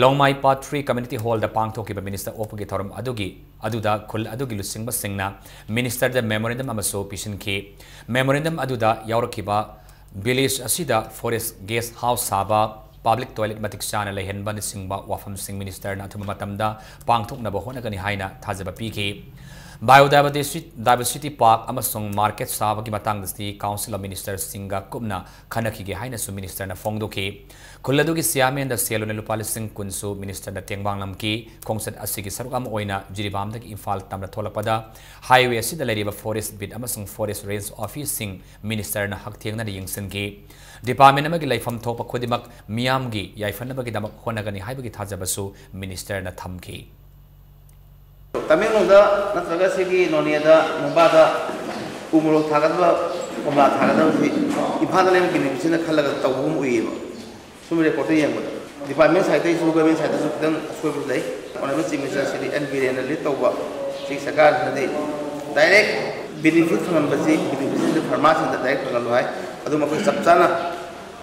ꯂꯣꯡꯃꯥꯏ Part three community hall ꯗ ꯄꯥꯡꯊꯣꯛꯈꯤꯕ minister ꯑꯣꯛꯄꯒꯤ ꯊꯧꯔꯝ ꯑꯗꯨꯒꯤ ꯑꯗꯨꯗ ꯈꯨꯜ ꯑꯗꯨꯒꯤ ꯂꯨꯆꯤꯡꯕꯁꯤꯡꯅ minister ꯗ memorandum ꯑꯃꯁꯨ ꯄꯤꯁꯤꯟꯈꯤ꯫ Memorandum ꯑꯗꯨꯗ ꯌꯥꯎꯔꯛꯈꯤꯕ village ꯑꯁꯤꯗ forest guest house ꯁꯥꯕ, public toilet ꯃꯇꯤꯛ ꯆꯥꯅ ꯂꯩꯍꯟꯕꯅꯆꯤꯡꯕ ꯋꯥꯐꯝꯁꯤꯡ minister ꯅ ꯑꯊꯨꯕ ꯃꯇꯝꯗ ꯄꯥꯡꯊꯣꯛꯅꯕ ꯍꯣꯠꯅꯒꯅꯤ ꯍꯥꯏꯅ ꯊꯥꯖꯕ ꯄꯤꯈꯤ꯫ Biodiversity, diversity park ꯑꯃꯁꯨꯡ market ꯁꯥꯕꯒꯤ ꯃꯇꯥꯡꯗꯗꯤ Council of Minister ꯁꯤꯡꯒ ꯀꯨꯞꯅ ꯈꯟꯅꯈꯤꯒꯦ ꯍꯥꯏꯅꯁꯨ minister ꯅ ꯐꯣꯡꯗꯣꯛꯈꯤ꯫ ꯈꯨꯜ ꯑꯗꯨꯒꯤ chairman ꯗ ꯁꯦꯜ ꯑꯣꯏꯅ ꯂꯨꯄꯥ ꯂꯤꯁꯤꯡ ꯀꯨꯟꯁꯨ minister ꯅ ꯇꯦꯡꯕꯥꯡꯂꯝꯈꯤ꯫ ꯈꯣꯡꯆꯠ ꯑꯁꯤꯒꯤ ꯁꯔꯨꯛ ꯑꯃ ꯑꯣꯏꯅ ꯖꯤꯔꯤꯕꯥꯝꯗꯒꯤ ꯏꯝꯐꯥꯜ ꯇꯝꯅ ꯊꯣꯛꯂꯛꯄꯗ highway ꯑꯁꯤꯗ ꯂꯩꯔꯤꯕ forest beat ꯑꯃꯁꯨꯡ forest range office ꯁꯤꯡ minister ꯅ ꯍꯛꯊꯦꯡꯅꯅ ꯌꯦꯡꯁꯤꯟꯈꯤ꯫ Department ꯑꯃꯒꯤ ꯂꯩꯐꯝ ꯊꯣꯛꯄ ꯈꯨꯗꯤꯡꯃꯛ ꯃꯤꯌꯥꯝꯒꯤ ꯌꯥꯏꯐꯅꯕꯒꯤꯗꯃꯛ ꯍꯣꯠꯅꯒꯅꯤ ꯍꯥꯏꯕꯒꯤ ꯊꯥꯖꯕꯁꯨ minister ꯅ ꯊꯝꯈꯤ꯫ ꯇꯃꯦꯡꯂꯣꯡꯗ ꯅꯠꯇ꯭ꯔꯒ ꯁꯤꯒꯤ ꯅꯣꯅꯦꯗ, ꯃꯨꯝꯕꯥꯗ ꯎ ꯃꯣꯔꯣꯛ ꯊꯥꯒꯗꯕ, ꯀꯣꯝꯂꯥ ꯊꯥꯒꯗꯕꯁꯤ ꯏꯝꯐꯥꯜꯗ ꯂꯩꯕ beneficiary ꯅ ꯈꯜꯂꯒ ꯇꯧꯕꯒꯨꯝ ꯎꯏꯌꯦꯕ꯫ ꯁꯨꯝ record ꯇ ꯌꯦꯡꯕꯗ department side ꯇꯩꯁꯨ, government side ꯇꯁꯨ ꯈꯤꯇꯪ ꯑꯁꯣꯏꯕꯁꯨ ꯂꯩ꯫ Honourable Chief Minister ꯁꯤꯗꯤ ꯑꯦꯟ ꯕꯤꯔꯦꯟꯅ lead ꯇꯧꯕ ꯁꯤ ꯁꯔꯀꯥꯔꯁꯤꯅꯗꯤ direct benefit ꯐꯪꯍꯟꯕꯁꯤ beneficiary farmer ꯁꯤꯡꯗ direct ꯐꯪꯍꯜꯂꯨ ꯍꯥꯏ꯫ ꯑꯗꯨ ꯃꯈꯣꯏ ꯆꯞ ꯆꯥꯅ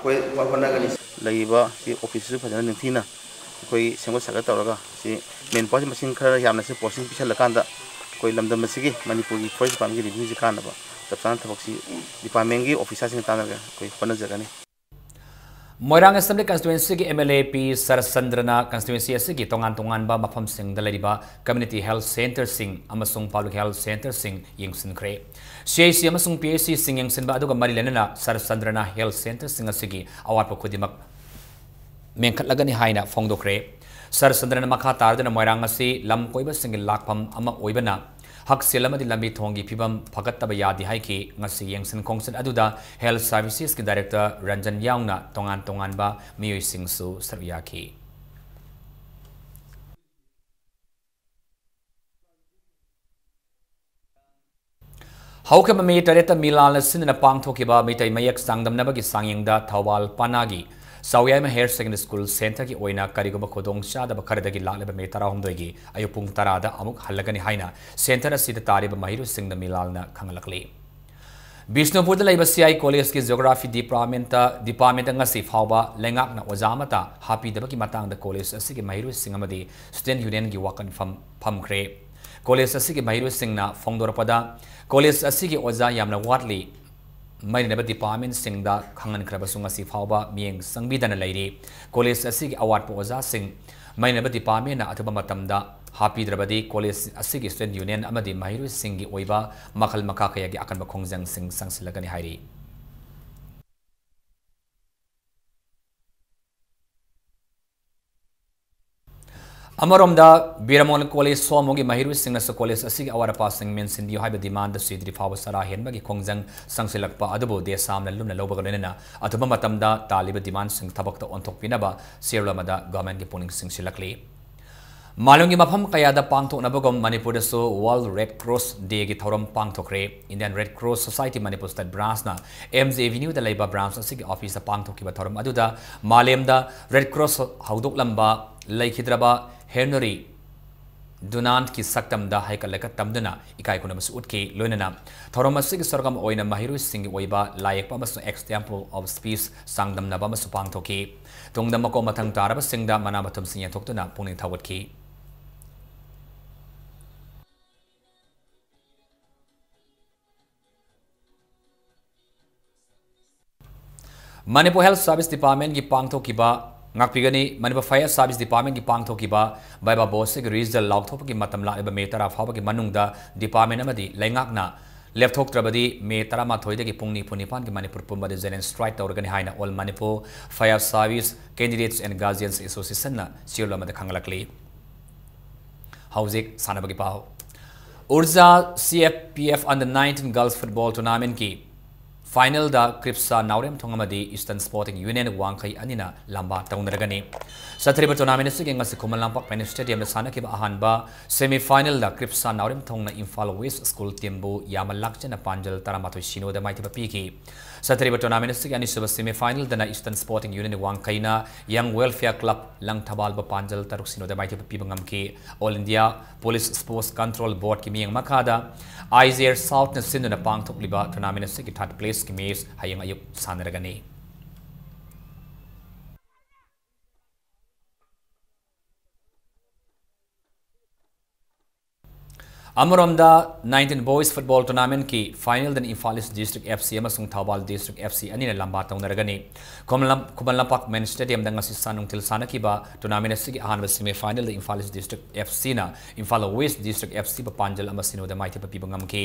ꯑꯩꯈꯣꯏ ꯍꯣꯠꯅꯒꯅꯤ꯫ ꯂꯩꯔꯤꯕ ꯁꯤ office ꯁꯤꯁꯨ ꯐꯖꯅ ꯅꯤꯡꯊꯤꯅ ꯑꯩꯈꯣꯏ ꯁꯦꯝꯒꯠ ꯁꯥꯒꯠ ꯇꯧꯔꯒ ꯁꯤ manpower ꯁꯤ ꯃꯁꯤꯡ ꯈꯔ ꯌꯥꯝꯅ ꯁꯤ posting ꯄꯤꯁꯜꯂꯀꯥꯟꯗ ꯑꯩꯈꯣꯏ ꯂꯝꯗꯝ ꯑꯁꯤꯒꯤ ꯃꯅꯤꯄꯨꯔꯒꯤ forest department ꯀꯤ revenue ꯁꯤ ꯀꯥꯟꯅꯕ ꯆꯞ ꯆꯥꯅ ꯊꯕꯛꯁꯤ department ꯀꯤ officer ꯁꯤꯡꯒ ꯇꯥꯟꯅꯔꯒ ꯑꯩꯈꯣꯏ ꯍꯣꯠꯅꯖꯒꯅꯤ꯫ ꯃꯣꯏꯔꯥꯡ Assembly Constituency ꯒꯤ M L A P ꯁꯔꯠꯆꯟꯗ꯭ꯔꯅ constituency ꯑꯁꯤꯒꯤ ꯇꯣꯉꯥꯟ ꯇꯣꯉꯥꯟꯕ ꯃꯐꯝꯁꯤꯡꯗ ꯂꯩꯔꯤꯕ community health centre ꯁꯤꯡ ꯑꯃꯁꯨꯡ public health centre ꯁꯤꯡ ꯌꯦꯡꯁꯤꯟꯈ꯭ꯔꯦ꯫ C H C ꯑꯃꯁꯨꯡ P H C ꯁꯤꯡ ꯌꯦꯡꯁꯤꯟꯕ ꯑꯗꯨꯒ ꯃꯔꯤ ꯂꯩꯅꯅ ꯁꯔꯠꯆꯟꯗ꯭ꯔꯅ health centre ꯁꯤꯡ ꯑꯁꯤꯒꯤ ꯑꯋꯥꯠꯄ ꯈꯨꯗꯤꯡꯃꯛ ꯃꯦꯟꯈꯠꯂꯒꯅꯤ ꯍꯥꯏꯅ ꯐꯣꯡꯗꯣꯛꯈ꯭ꯔꯦ꯫ ꯁꯔꯠꯆꯟꯗ꯭ꯔꯅ ꯃꯈꯥ ꯇꯥꯔꯗꯨꯅ ꯃꯣꯏꯔꯥꯡ ꯑꯁꯤ ꯂꯝ ꯀꯣꯏꯕꯁꯤꯡꯒꯤ ꯂꯥꯛꯐꯝ ꯑꯃ ꯑꯣꯏꯕꯅ ꯍꯛꯁꯦꯜ ꯑꯃꯗꯤ ꯂꯝꯕꯤ ꯊꯣꯡꯒꯤ ꯐꯤꯕꯝ ꯐꯒꯠꯇꯕ ꯌꯥꯗꯦ ꯍꯥꯏꯈꯤ꯫ ꯉꯁꯤ ꯌꯦꯡꯁꯤꯟ ꯈꯣꯡꯁꯤꯟ ꯑꯗꯨꯗ health services ꯀꯤ director ꯔꯟꯖꯟ ꯌꯥꯎꯅ ꯇꯣꯉꯥꯟ ꯇꯣꯉꯥꯟꯕ ꯃꯤꯑꯣꯏꯁꯤꯡꯁꯨ ꯁꯔꯨꯛ ꯌꯥꯈꯤ꯫ ꯍꯧꯈꯤꯕ ꯃꯦ ꯇꯔꯦꯠꯇ ꯃꯤꯂꯥꯜꯅ ꯁꯤꯟꯗꯨꯅ ꯄꯥꯡꯊꯣꯛꯈꯤꯕ ꯃꯤꯇꯩ ꯃꯌꯦꯛ ꯆꯥꯡꯗꯝꯅꯕꯒꯤ ꯁꯥꯡꯌꯦꯡꯗ ꯊꯧꯕꯥꯜ ꯄꯅꯥꯒꯤ ꯆꯥꯎꯌꯥꯏꯃ Higher Secondary School Centreꯒꯤ ꯑꯣꯏꯅ ꯀꯔꯤꯒꯨꯝꯕ ꯈꯨꯗꯣꯡꯆꯥꯗꯕ ꯈꯔꯗꯒꯤ ꯂꯥꯛꯂꯤꯕ ꯃꯦ ꯇꯔꯥꯍꯨꯝꯗꯣꯏꯒꯤ ꯑꯌꯨꯛ ꯄꯨꯡ ꯇꯔꯥꯗ ꯑꯃꯨꯛ ꯍꯜꯂꯒꯅꯤ ꯍꯥꯏꯅ centre ꯑꯁꯤꯗ ꯇꯥꯔꯤꯕ ꯃꯍꯩꯔꯣꯏꯁꯤꯡꯗ ꯃꯤꯂꯥꯜꯅ ꯈꯪꯍꯜꯂꯛꯂꯤ꯫ ꯕꯤꯁꯅꯨꯄꯨꯔꯗ ꯂꯩꯕ C I Collegeꯀꯤ Geography Departmentꯇ, departmentꯇ ꯉꯁꯤ ꯐꯥꯎꯕ ꯂꯩꯉꯥꯛꯅ ꯑꯣꯖꯥ ꯑꯃꯠꯇ ꯍꯥꯞꯄꯤꯗꯕꯒꯤ ꯃꯇꯥꯡꯗ college ꯑꯁꯤꯒꯤ ꯃꯍꯩꯔꯣꯏꯁꯤꯡ ꯑꯃꯗꯤ student unionꯒꯤ ꯋꯥꯀꯠꯐꯝ ꯐꯝꯈ꯭ꯔꯦ꯫ College ꯑꯁꯤꯒꯤ ꯃꯍꯩꯔꯣꯏꯁꯤꯡꯅ ꯐꯣꯡꯗꯣꯔꯛꯄꯗ, college ꯑꯁꯤꯒꯤ ꯑꯣꯖꯥ ꯌꯥꯝꯅ ꯋꯥꯠꯂꯤ, ꯃꯔꯤꯅꯕ departmentꯁꯤꯡꯗ ꯈꯪꯍꯟꯈ꯭ꯔꯕꯁꯨ ꯉꯁꯤ ꯐꯥꯎꯕ ꯃꯤꯠꯌꯦꯡ ꯆꯪꯕꯤꯗꯅ ꯂꯩꯔꯤ꯫ College ꯑꯁꯤꯒꯤ ꯑꯋꯥꯠꯄ ꯑꯣꯖꯥꯁꯤꯡ ꯃꯔꯤꯅꯕ departmentꯅ ꯑꯊꯨꯕ ꯃꯇꯝꯗ ꯍꯥꯞꯄꯤꯗ꯭ꯔꯕꯗꯤ college ꯑꯁꯤꯒꯤ student union ꯑꯃꯗꯤ ꯃꯍꯩꯔꯣꯏꯁꯤꯡꯒꯤ ꯑꯣꯏꯕ ꯃꯈꯜ ꯃꯈꯥ ꯀꯌꯥꯒꯤ ꯑꯀꯟꯕ ꯈꯣꯡꯖꯪꯁꯤꯡ ꯆꯪꯁꯤꯜꯂꯒꯅꯤ ꯍꯥꯏꯔꯤ꯫ ꯑꯃꯔꯣꯝꯗ, ꯕꯤꯔꯃꯣꯟ College ꯁꯣꯃꯣꯒꯤ ꯃꯍꯩꯔꯣꯏꯁꯤꯡꯅꯁꯨ college ꯑꯁꯤꯒꯤ ꯑꯋꯥꯠ ꯑꯄꯥꯁꯤꯡ ꯃꯦꯟꯁꯤꯟꯕꯤꯌꯨ ꯍꯥꯏꯕ demand ꯁꯤꯗ꯭ꯔꯤ ꯐꯥꯎꯕ ꯆꯔꯥ ꯍꯦꯟꯕꯒꯤ ꯈꯣꯡꯖꯪ ꯆꯪꯁꯤꯜꯂꯛꯄ ꯑꯗꯨꯕꯨ ꯗꯦꯁꯥꯝꯅ ꯂꯨꯝꯅ ꯂꯧꯕꯒ ꯂꯣꯏꯅꯅ ꯑꯊꯨꯕ ꯃꯇꯝꯗ ꯇꯥꯜꯂꯤꯕ demandꯁꯤꯡ ꯊꯕꯛꯇ ꯑꯣꯟꯊꯣꯛꯄꯤꯅꯕ ꯆꯦꯔꯣꯜ ꯑꯃꯗ governmentꯀꯤ ꯄꯨꯛꯅꯤꯡ ꯆꯤꯡꯁꯤꯜꯂꯛꯂꯤ꯫ ꯃꯥꯂꯦꯝꯒꯤ ꯃꯐꯝ ꯀꯌꯥꯗ ꯄꯥꯡꯊꯣꯛꯅꯕꯒꯨꯝ ꯃꯅꯤꯄꯨꯔꯗꯁꯨ World Red Cross Dayꯒꯤ ꯊꯧꯔꯝ ꯄꯥꯡꯊꯣꯛꯈ꯭ꯔꯦ꯫ Indian Red Cross Society Manipur State Branchꯅ M G Avenueꯗ ꯂꯩꯕ branch ꯑꯁꯤꯒꯤ officeꯇ ꯄꯥꯡꯊꯣꯛꯈꯤꯕ ꯊꯧꯔꯝ ꯑꯗꯨꯗ ꯃꯥꯂꯦꯝꯗ Red Cross ꯍꯧꯗꯣꯛꯂꯝꯕ ꯂꯩꯈꯤꯗ꯭ꯔꯕ Henry Dunantꯀꯤ ꯁꯛꯇꯝꯗ ꯍꯩꯀꯠ ꯂꯩꯀꯠ ꯇꯝꯗꯨꯅ ꯏꯀꯥꯏ ꯈꯨꯝꯅꯕꯁꯨ ꯎꯠꯈꯤ꯫ ꯂꯣꯏꯅꯅ ꯊꯧꯔꯝ ꯑꯁꯤꯒꯤ ꯁꯔꯨꯛ ꯑꯃ ꯑꯣꯏꯅ ꯃꯍꯩꯔꯣꯏꯁꯤꯡꯒꯤ ꯑꯣꯏꯕ ꯂꯥꯏꯌꯦꯛꯄ ꯑꯃꯁꯨꯡ Example of Speech ꯆꯥꯡꯗꯝꯅꯕ ꯑꯃꯁꯨ ꯄꯥꯡꯊꯣꯛꯈꯤ꯫ ꯇꯨꯡꯗ ꯃꯀꯣꯛ ꯃꯊꯪ ꯇꯥꯔꯕꯁꯤꯡꯗ ꯃꯅꯥ ꯃꯊꯨꯝꯁꯤꯡ ꯌꯦꯟꯊꯣꯛꯇꯨꯅ ꯄꯨꯛꯅꯤꯡ ꯊꯧꯒꯠꯈꯤ꯫ Manipur Health Service Departmentꯀꯤ ꯄꯥꯡꯊꯣꯛꯈꯤꯕ, ꯉꯥꯛꯄꯤꯒꯅꯤ, Manipur Fire Service Departmentꯀꯤ ꯄꯥꯡꯊꯣꯛꯈꯤꯕ ꯕꯥꯏꯕꯥ ꯕꯣꯁꯀꯤ result ꯂꯥꯎꯊꯣꯛꯄꯒꯤ ꯃꯇꯝ ꯂꯥꯛꯂꯤꯕ ꯃꯦ ꯇꯔꯥ ꯐꯥꯎꯕꯒꯤ ꯃꯅꯨꯡꯗ department ꯑꯃꯗꯤ ꯂꯩꯉꯥꯛꯅ ꯂꯦꯞꯊꯣꯛꯇ꯭ꯔꯕꯗꯤ ꯃꯦ ꯇꯔꯥꯃꯥꯊꯣꯏꯗꯒꯤ ꯄꯨꯡ ꯅꯤꯐꯨ ꯅꯤꯄꯥꯟꯒꯤ ꯃꯅꯤꯄꯨꯔ ꯄꯨꯝꯕꯗ general strike ꯇꯧꯔꯒꯅꯤ ꯍꯥꯏꯅ All Manipur Fire Service Candidates and Guardians Associationꯅ ꯆꯦꯔꯣꯜ ꯑꯃꯗ ꯈꯪꯍꯜꯂꯛꯂꯤ꯫ ꯍꯧꯖꯤꯛ ꯁꯥꯟꯅꯕꯒꯤ ꯄꯥꯎ꯫ Urja C F P F Under nineteen Girls Football Tournamentꯀꯤ Finalꯗ ꯀ꯭ꯔꯤꯞꯁꯥ ꯅꯥꯎꯔꯦꯝꯊꯣꯡ ꯑꯃꯗꯤ Eastern Sporting Union ꯋꯥꯡꯈꯩ ꯑꯅꯤꯅ ꯂꯝꯕꯥ ꯇꯧꯅꯔꯒꯅꯤ꯫ ꯆꯠꯊꯔꯤꯕ tournament ꯑꯁꯤꯒꯤ ꯉꯁꯤ ꯈꯨꯃꯟ ꯂꯝꯄꯥꯛ ꯃꯤꯅꯤ stadiumꯗ ꯁꯥꯟꯅꯈꯤꯕ ꯑꯍꯥꯟꯕ semi finalꯗ ꯀ꯭ꯔꯤꯞꯁꯥ ꯅꯥꯎꯔꯦꯝꯊꯣꯡꯅ Imphal West School teamꯕꯨ ꯌꯥꯝꯅ ꯂꯥꯛꯆꯅ ꯄꯥꯟꯖꯜ ꯇꯔꯥꯃꯥꯊꯣꯏ ꯁꯤꯅꯣꯗ ꯃꯥꯏꯊꯤꯕ ꯄꯤꯈꯤ꯫ ꯆꯠꯊꯔꯤꯕ tournament ꯑꯁꯤꯒꯤ ꯑꯅꯤꯁꯨꯕ semi finalꯗꯅ Eastern Sporting Union ꯋꯥꯡꯈꯩꯅ Young Welfare Club ꯂꯪꯊꯕꯥꯜꯕꯨ ꯄꯥꯟꯖꯜ ꯇꯔꯨꯛ ꯁꯤꯅꯣꯗ ꯃꯥꯏꯊꯤꯕ ꯄꯤꯕ ꯉꯝꯈꯤ꯫ All India Police Sports Control Boardꯀꯤ ꯃꯤꯠꯌꯦꯡ ꯃꯈꯥꯗ I Z R Southꯅ ꯁꯤꯟꯗꯨꯅ ꯄꯥꯡꯊꯣꯛꯂꯤꯕ tournament ꯑꯁꯤꯒꯤ third placeꯀꯤ match ꯍꯌꯦꯡ ꯑꯌꯨꯛ ꯁꯥꯟꯅꯔꯒꯅꯤ꯫ ꯑꯃꯔꯣꯝꯗ nineteen Boys Football Tournamentꯀꯤ finalꯗꯅ Imphal East District F C ꯑꯃꯁꯨꯡ ꯊꯧꯕꯥꯜ District F C ꯑꯅꯤꯅ ꯂꯝꯕꯥ ꯇꯧꯅꯔꯒꯅꯤ꯫ ꯈꯨꯃꯟ ꯂꯝ-, ꯈꯨꯃꯟ ꯂꯝꯄꯥꯛ ꯃꯤꯅꯤ stadiumꯗ ꯉꯁꯤ ꯁꯥ ꯅꯨꯡꯊꯤꯜ ꯁꯥꯟꯅꯈꯤꯕ tournament ꯑꯁꯤꯒꯤ ꯑꯍꯥꯟꯕ semi finalꯗ Imphal East District F Cꯅ Imphal West District F Cꯕꯨ ꯄꯥꯟꯖꯜ ꯑꯃ ꯁꯤꯅꯣꯗ ꯃꯥꯏꯊꯤꯕ ꯄꯤꯕ ꯉꯝꯈꯤ꯫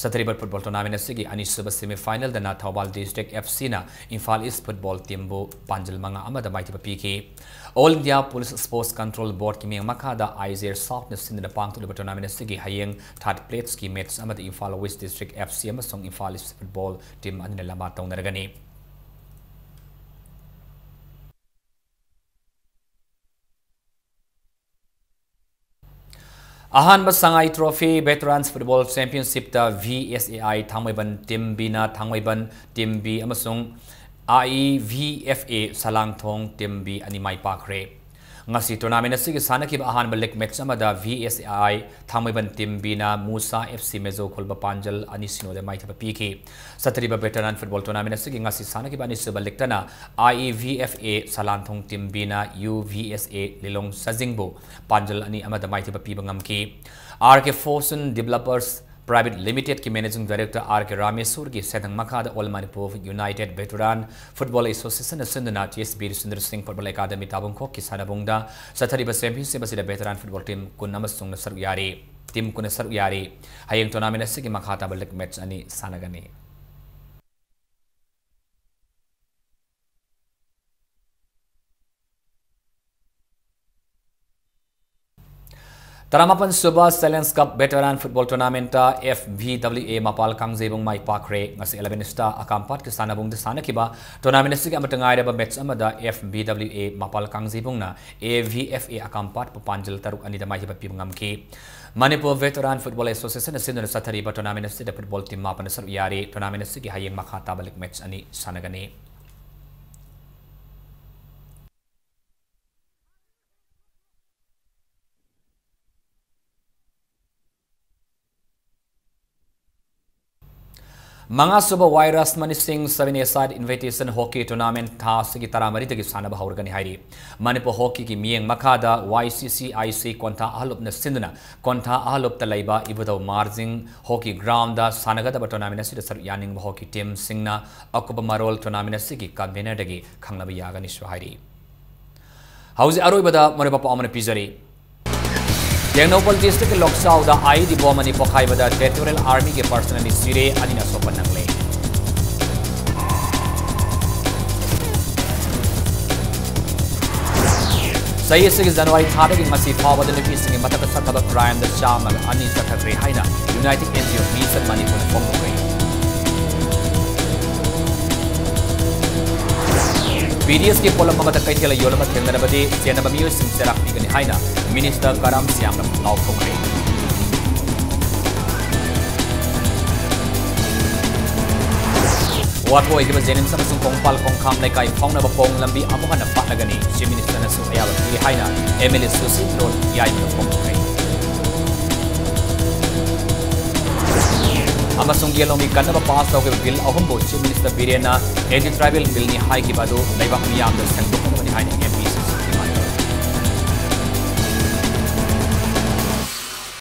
ꯆꯠꯊꯔꯤꯕ football tournament ꯑꯁꯤꯒꯤ ꯑꯅꯤꯁꯨꯕ semi finalꯗꯅ Thoubal District F Cꯅ Imphal East Football Teamꯕꯨ ꯄꯥꯟꯖꯜ ꯃꯉꯥ ꯑꯃꯗ ꯃꯥꯏꯊꯤꯕ ꯄꯤꯈꯤ꯫ All India Police Sports Control Boardꯀꯤ ꯃꯤꯠꯌꯦꯡ ꯃꯈꯥꯗ I Z R Southꯅ ꯁꯤꯟꯗꯨꯅ ꯄꯥꯡꯊꯣꯛꯂꯤꯕ tournament ꯑꯁꯤꯒꯤ ꯍꯌꯦꯡ third placeꯀꯤ match ꯑꯃꯗ Imphal West District F C ꯑꯃꯁꯨꯡ Imphal East Football Team ꯑꯅꯤꯅ ꯂꯝꯕꯥ ꯇꯧꯅꯔꯒꯅꯤ꯫ ꯑꯍꯥꯟꯕ ꯁꯉꯥꯏ Trophy Veterans Football Championshipꯇ V S A I Thangmeiband Team Bꯅ Thangmeiband Team B ꯑꯃꯁꯨꯡ I E V F A ꯁꯂꯥꯡꯊꯣꯡ Team B ꯑꯅꯤ ꯃꯥꯏ ꯄꯥꯛꯈ꯭ꯔꯦ꯫ ꯉꯁꯤ tournament ꯑꯁꯤꯒꯤ ꯁꯥꯟꯅꯈꯤꯕ ꯑꯍꯥꯟꯕ league match ꯑꯃꯗ V S A I Thangmeiband Team Bꯅ Musa F C ꯃꯦꯖꯣ ꯈꯨꯜꯕ ꯄꯥꯟꯖꯜ ꯑꯅꯤ ꯁꯤꯅꯣꯗ ꯃꯥꯏꯊꯤꯕ ꯄꯤꯈꯤ꯫ ꯆꯠꯊꯔꯤꯕ veteran football tournament ꯑꯁꯤꯒꯤ ꯉꯁꯤ ꯁꯥꯟꯅꯈꯤꯕ ꯑꯅꯤꯁꯨꯕ leagueꯇꯅ I E V F A ꯁꯂꯥꯟꯊꯣꯡ Team Bꯅ U V S A ꯂꯤꯂꯣꯡ ꯁꯖꯤꯡꯕꯨ ꯄꯥꯟꯖꯜ ꯑꯅꯤ ꯑꯃꯗ ꯃꯥꯏꯊꯤꯕ ꯄꯤꯕ ꯉꯝꯈꯤ꯫ R K Fortune Developers Private Limitedꯀꯤ Managing Director R K ꯔꯥꯃꯦꯁꯣꯔꯒꯤ ꯁꯦꯟꯊꯪ ꯃꯈꯥꯗ All Manipur United Veteran Football Associationꯅ ꯁꯤꯟꯗꯨꯅ T S ꯕꯤꯔ ꯁꯨꯟꯗꯔ ꯁꯤꯡ Football Academy ꯇꯥꯕꯨꯡꯈꯣꯛꯀꯤ ꯁꯥꯟꯅꯕꯨꯡꯗ ꯆꯠꯊꯔꯤꯕ championship ꯑꯁꯤꯗ veteran football team ꯀꯨꯟ ꯑꯃꯁꯨꯡꯅ ꯁꯔꯨꯛ ꯌꯥꯔꯤ꯫ Team ꯀꯨꯟꯅ ꯁꯔꯨꯛ ꯌꯥꯔꯤ꯫ ꯍꯌꯦꯡ tournament ꯑꯁꯤꯒꯤ ꯃꯈꯥ ꯇꯥꯕ league match ꯑꯅꯤ ꯁꯥꯟꯅꯒꯅꯤ꯫ ꯇꯔꯥꯃꯥꯄꯟ ꯁꯨꯕ Challenge Cup Veteran Football Tournamentꯇ F V W A ꯃꯄꯥꯜ ꯀꯥꯡꯖꯩꯕꯨꯡ ꯃꯥꯏ ꯄꯥꯛꯈ꯭ꯔꯦ꯫ ꯉꯁꯤ eleven Eastꯇ ꯑꯀꯥꯝꯄꯥꯠꯀꯤ ꯁꯥꯟꯅꯕꯨꯡꯗ ꯁꯥꯟꯅꯈꯤꯕ tournamentꯁꯤꯒꯤ ꯑꯃꯠꯇ ꯉꯥꯏꯔꯕ match ꯑꯃꯗ F V W A ꯃꯄꯥꯜ ꯀꯥꯡꯖꯩꯕꯨꯡꯅ A V F A ꯑꯀꯥꯝꯄꯥꯠꯄꯨ ꯄꯥꯟꯖꯜ ꯇꯔꯨꯛ ꯑꯅꯤꯗ ꯃꯥꯏꯊꯤꯕ ꯄꯤꯕ ꯉꯝꯈꯤ꯫ ꯃꯅꯤꯄꯨꯔ Veteran Football Associationꯅ ꯁꯤꯟꯗꯨꯅ ꯆꯠꯊꯔꯤꯕ tournamentꯁꯤꯗ football team ꯃꯥꯄꯟꯅ ꯁꯔꯨꯛ ꯌꯥꯔꯤ꯫ Tournamentꯁꯤꯒꯤ ꯍꯌꯦꯡ ꯃꯈꯥ ꯇꯥꯕ league match ꯑꯅꯤ ꯁꯥꯟꯅꯒꯅꯤ꯫ ꯃꯉꯥꯁꯨꯕ ꯋꯥꯏ ꯔꯥꯖꯃꯅꯤ ꯁꯤꯡ seven-a-side invitation hockey tournament ꯊꯥ ꯑꯁꯤꯒꯤ ꯇꯔꯥꯃꯔꯤꯗꯒꯤ ꯁꯥꯟꯅꯕ ꯍꯧꯔꯒꯅꯤ ꯍꯥꯏꯔꯤ꯫ ꯃꯅꯤꯄꯨꯔ ꯍꯣꯀꯤꯒꯤ ꯃꯤꯠꯌꯦꯡ ꯃꯈꯥꯗ Y C C I C ꯀꯣꯟꯊꯥ ꯑꯍꯜꯂꯨꯞꯅ ꯁꯤꯟꯗꯨꯅ ꯀꯣꯟꯊꯥ ꯑꯍꯜꯂꯨꯞꯇ ꯂꯩꯕ ꯏꯕꯨꯙꯧ ꯃꯥꯔꯖꯤꯡ ꯍꯣꯀꯤ groundꯗ ꯁꯥꯟꯅꯒꯗꯕ tournament ꯑꯁꯤꯗ ꯁꯔꯨꯛ ꯌꯥꯅꯤꯡꯕ ꯍꯣꯀꯤ teamꯁꯤꯡꯅ ꯑꯀꯨꯞꯄ ꯃꯔꯣꯜ tournament ꯑꯁꯤꯒꯤ convenerꯗꯒꯤ ꯈꯪꯅꯕ ꯌꯥꯒꯅꯤꯁꯨ ꯍꯥꯏꯔꯤ꯫ ꯍꯧꯖꯤꯛ ꯑꯔꯣꯏꯕꯗ ꯃꯔꯨꯑꯣꯏꯕ ꯄꯥꯎ ꯑꯃꯅ ꯄꯤꯖꯔꯤ꯫ Tengnoupal districtꯀꯤ ꯂꯣꯛꯆꯥꯎꯗ I E D bomb ꯑꯅꯤ ꯄꯣꯈꯥꯏꯕꯗ Territorial Armyꯒꯤ personnel ꯑꯅꯤ ꯁꯤꯔꯦ, ꯑꯅꯤꯅ ꯑꯁꯣꯛꯄ ꯅꯪꯂꯦ꯫ ꯆꯍꯤ ꯑꯁꯤꯒꯤ January ꯊꯥꯗꯒꯤ ꯉꯁꯤ ꯐꯥꯎꯕꯗ ꯅꯨꯄꯤꯁꯤꯡꯒꯤ ꯃꯊꯛꯇ ꯆꯠꯊꯕ crimeꯗ ꯆꯥꯝꯃꯒ ꯑꯅꯤ ꯆꯠꯊꯈ꯭ꯔꯦ ꯍꯥꯏꯅ United N G O Mission ꯃꯅꯤꯄꯨꯔꯅ ꯐꯣꯡꯗꯣꯛꯈ꯭ꯔꯦ꯫ B D Sꯀꯤ ꯄꯣꯠꯂꯝ ꯑꯃꯗ ꯀꯩꯊꯦꯜꯗ ꯌꯣꯜꯂꯝꯕ ꯊꯦꯡꯅꯔꯕꯗꯤ ꯆꯦꯟꯅꯕ ꯃꯤꯑꯣꯏꯁꯤꯡ ꯆꯩꯔꯥꯛ ꯄꯤꯒꯅꯤ ꯍꯥꯏꯅ Minister ꯀꯔꯥꯝ ꯁ꯭ꯌꯥꯝꯅ ꯂꯥꯎꯊꯣꯛꯈ꯭ꯔꯦ꯫ ꯋꯥꯊꯣꯛ ꯑꯣꯏꯈꯤꯕ ꯖꯦꯅꯤꯝꯁ ꯑꯃꯁꯨꯡ ꯀꯣꯡꯄꯥꯜ ꯀꯣꯡꯈꯥꯝ ꯂꯩꯀꯥꯏ ꯐꯥꯎꯅꯕ ꯄꯣꯡ ꯂꯝꯕꯤ ꯑꯃꯨꯛ ꯍꯟꯅ ꯐꯥꯠꯂꯒꯅꯤ, Chief Ministerꯅꯁꯨ ꯑꯌꯥꯕ ꯄꯤꯔꯦ ꯍꯥꯏꯅ M L A ꯁꯨꯁꯤꯟ ꯂꯣꯟ ꯌꯥꯏꯃꯅ ꯐꯣꯡꯗꯣꯛꯈ꯭ꯔꯦ꯫ ꯑꯃꯁꯨꯡ ꯌꯦꯜꯍꯧꯃꯤ ꯀꯟꯅꯕ pass ꯇꯧꯈꯤꯕ bill ꯑꯍꯨꯝꯕꯨ Chief Minister ꯕꯤꯔꯦꯟꯅ anti tribal billꯅꯤ ꯍꯥꯏꯈꯤꯕ ꯑꯗꯨ ꯂꯩꯕꯥꯛ ꯃꯤꯌꯥꯝꯗ ꯁꯟꯗꯣꯛꯀꯗꯕꯅꯤ ꯍꯥꯏꯅ M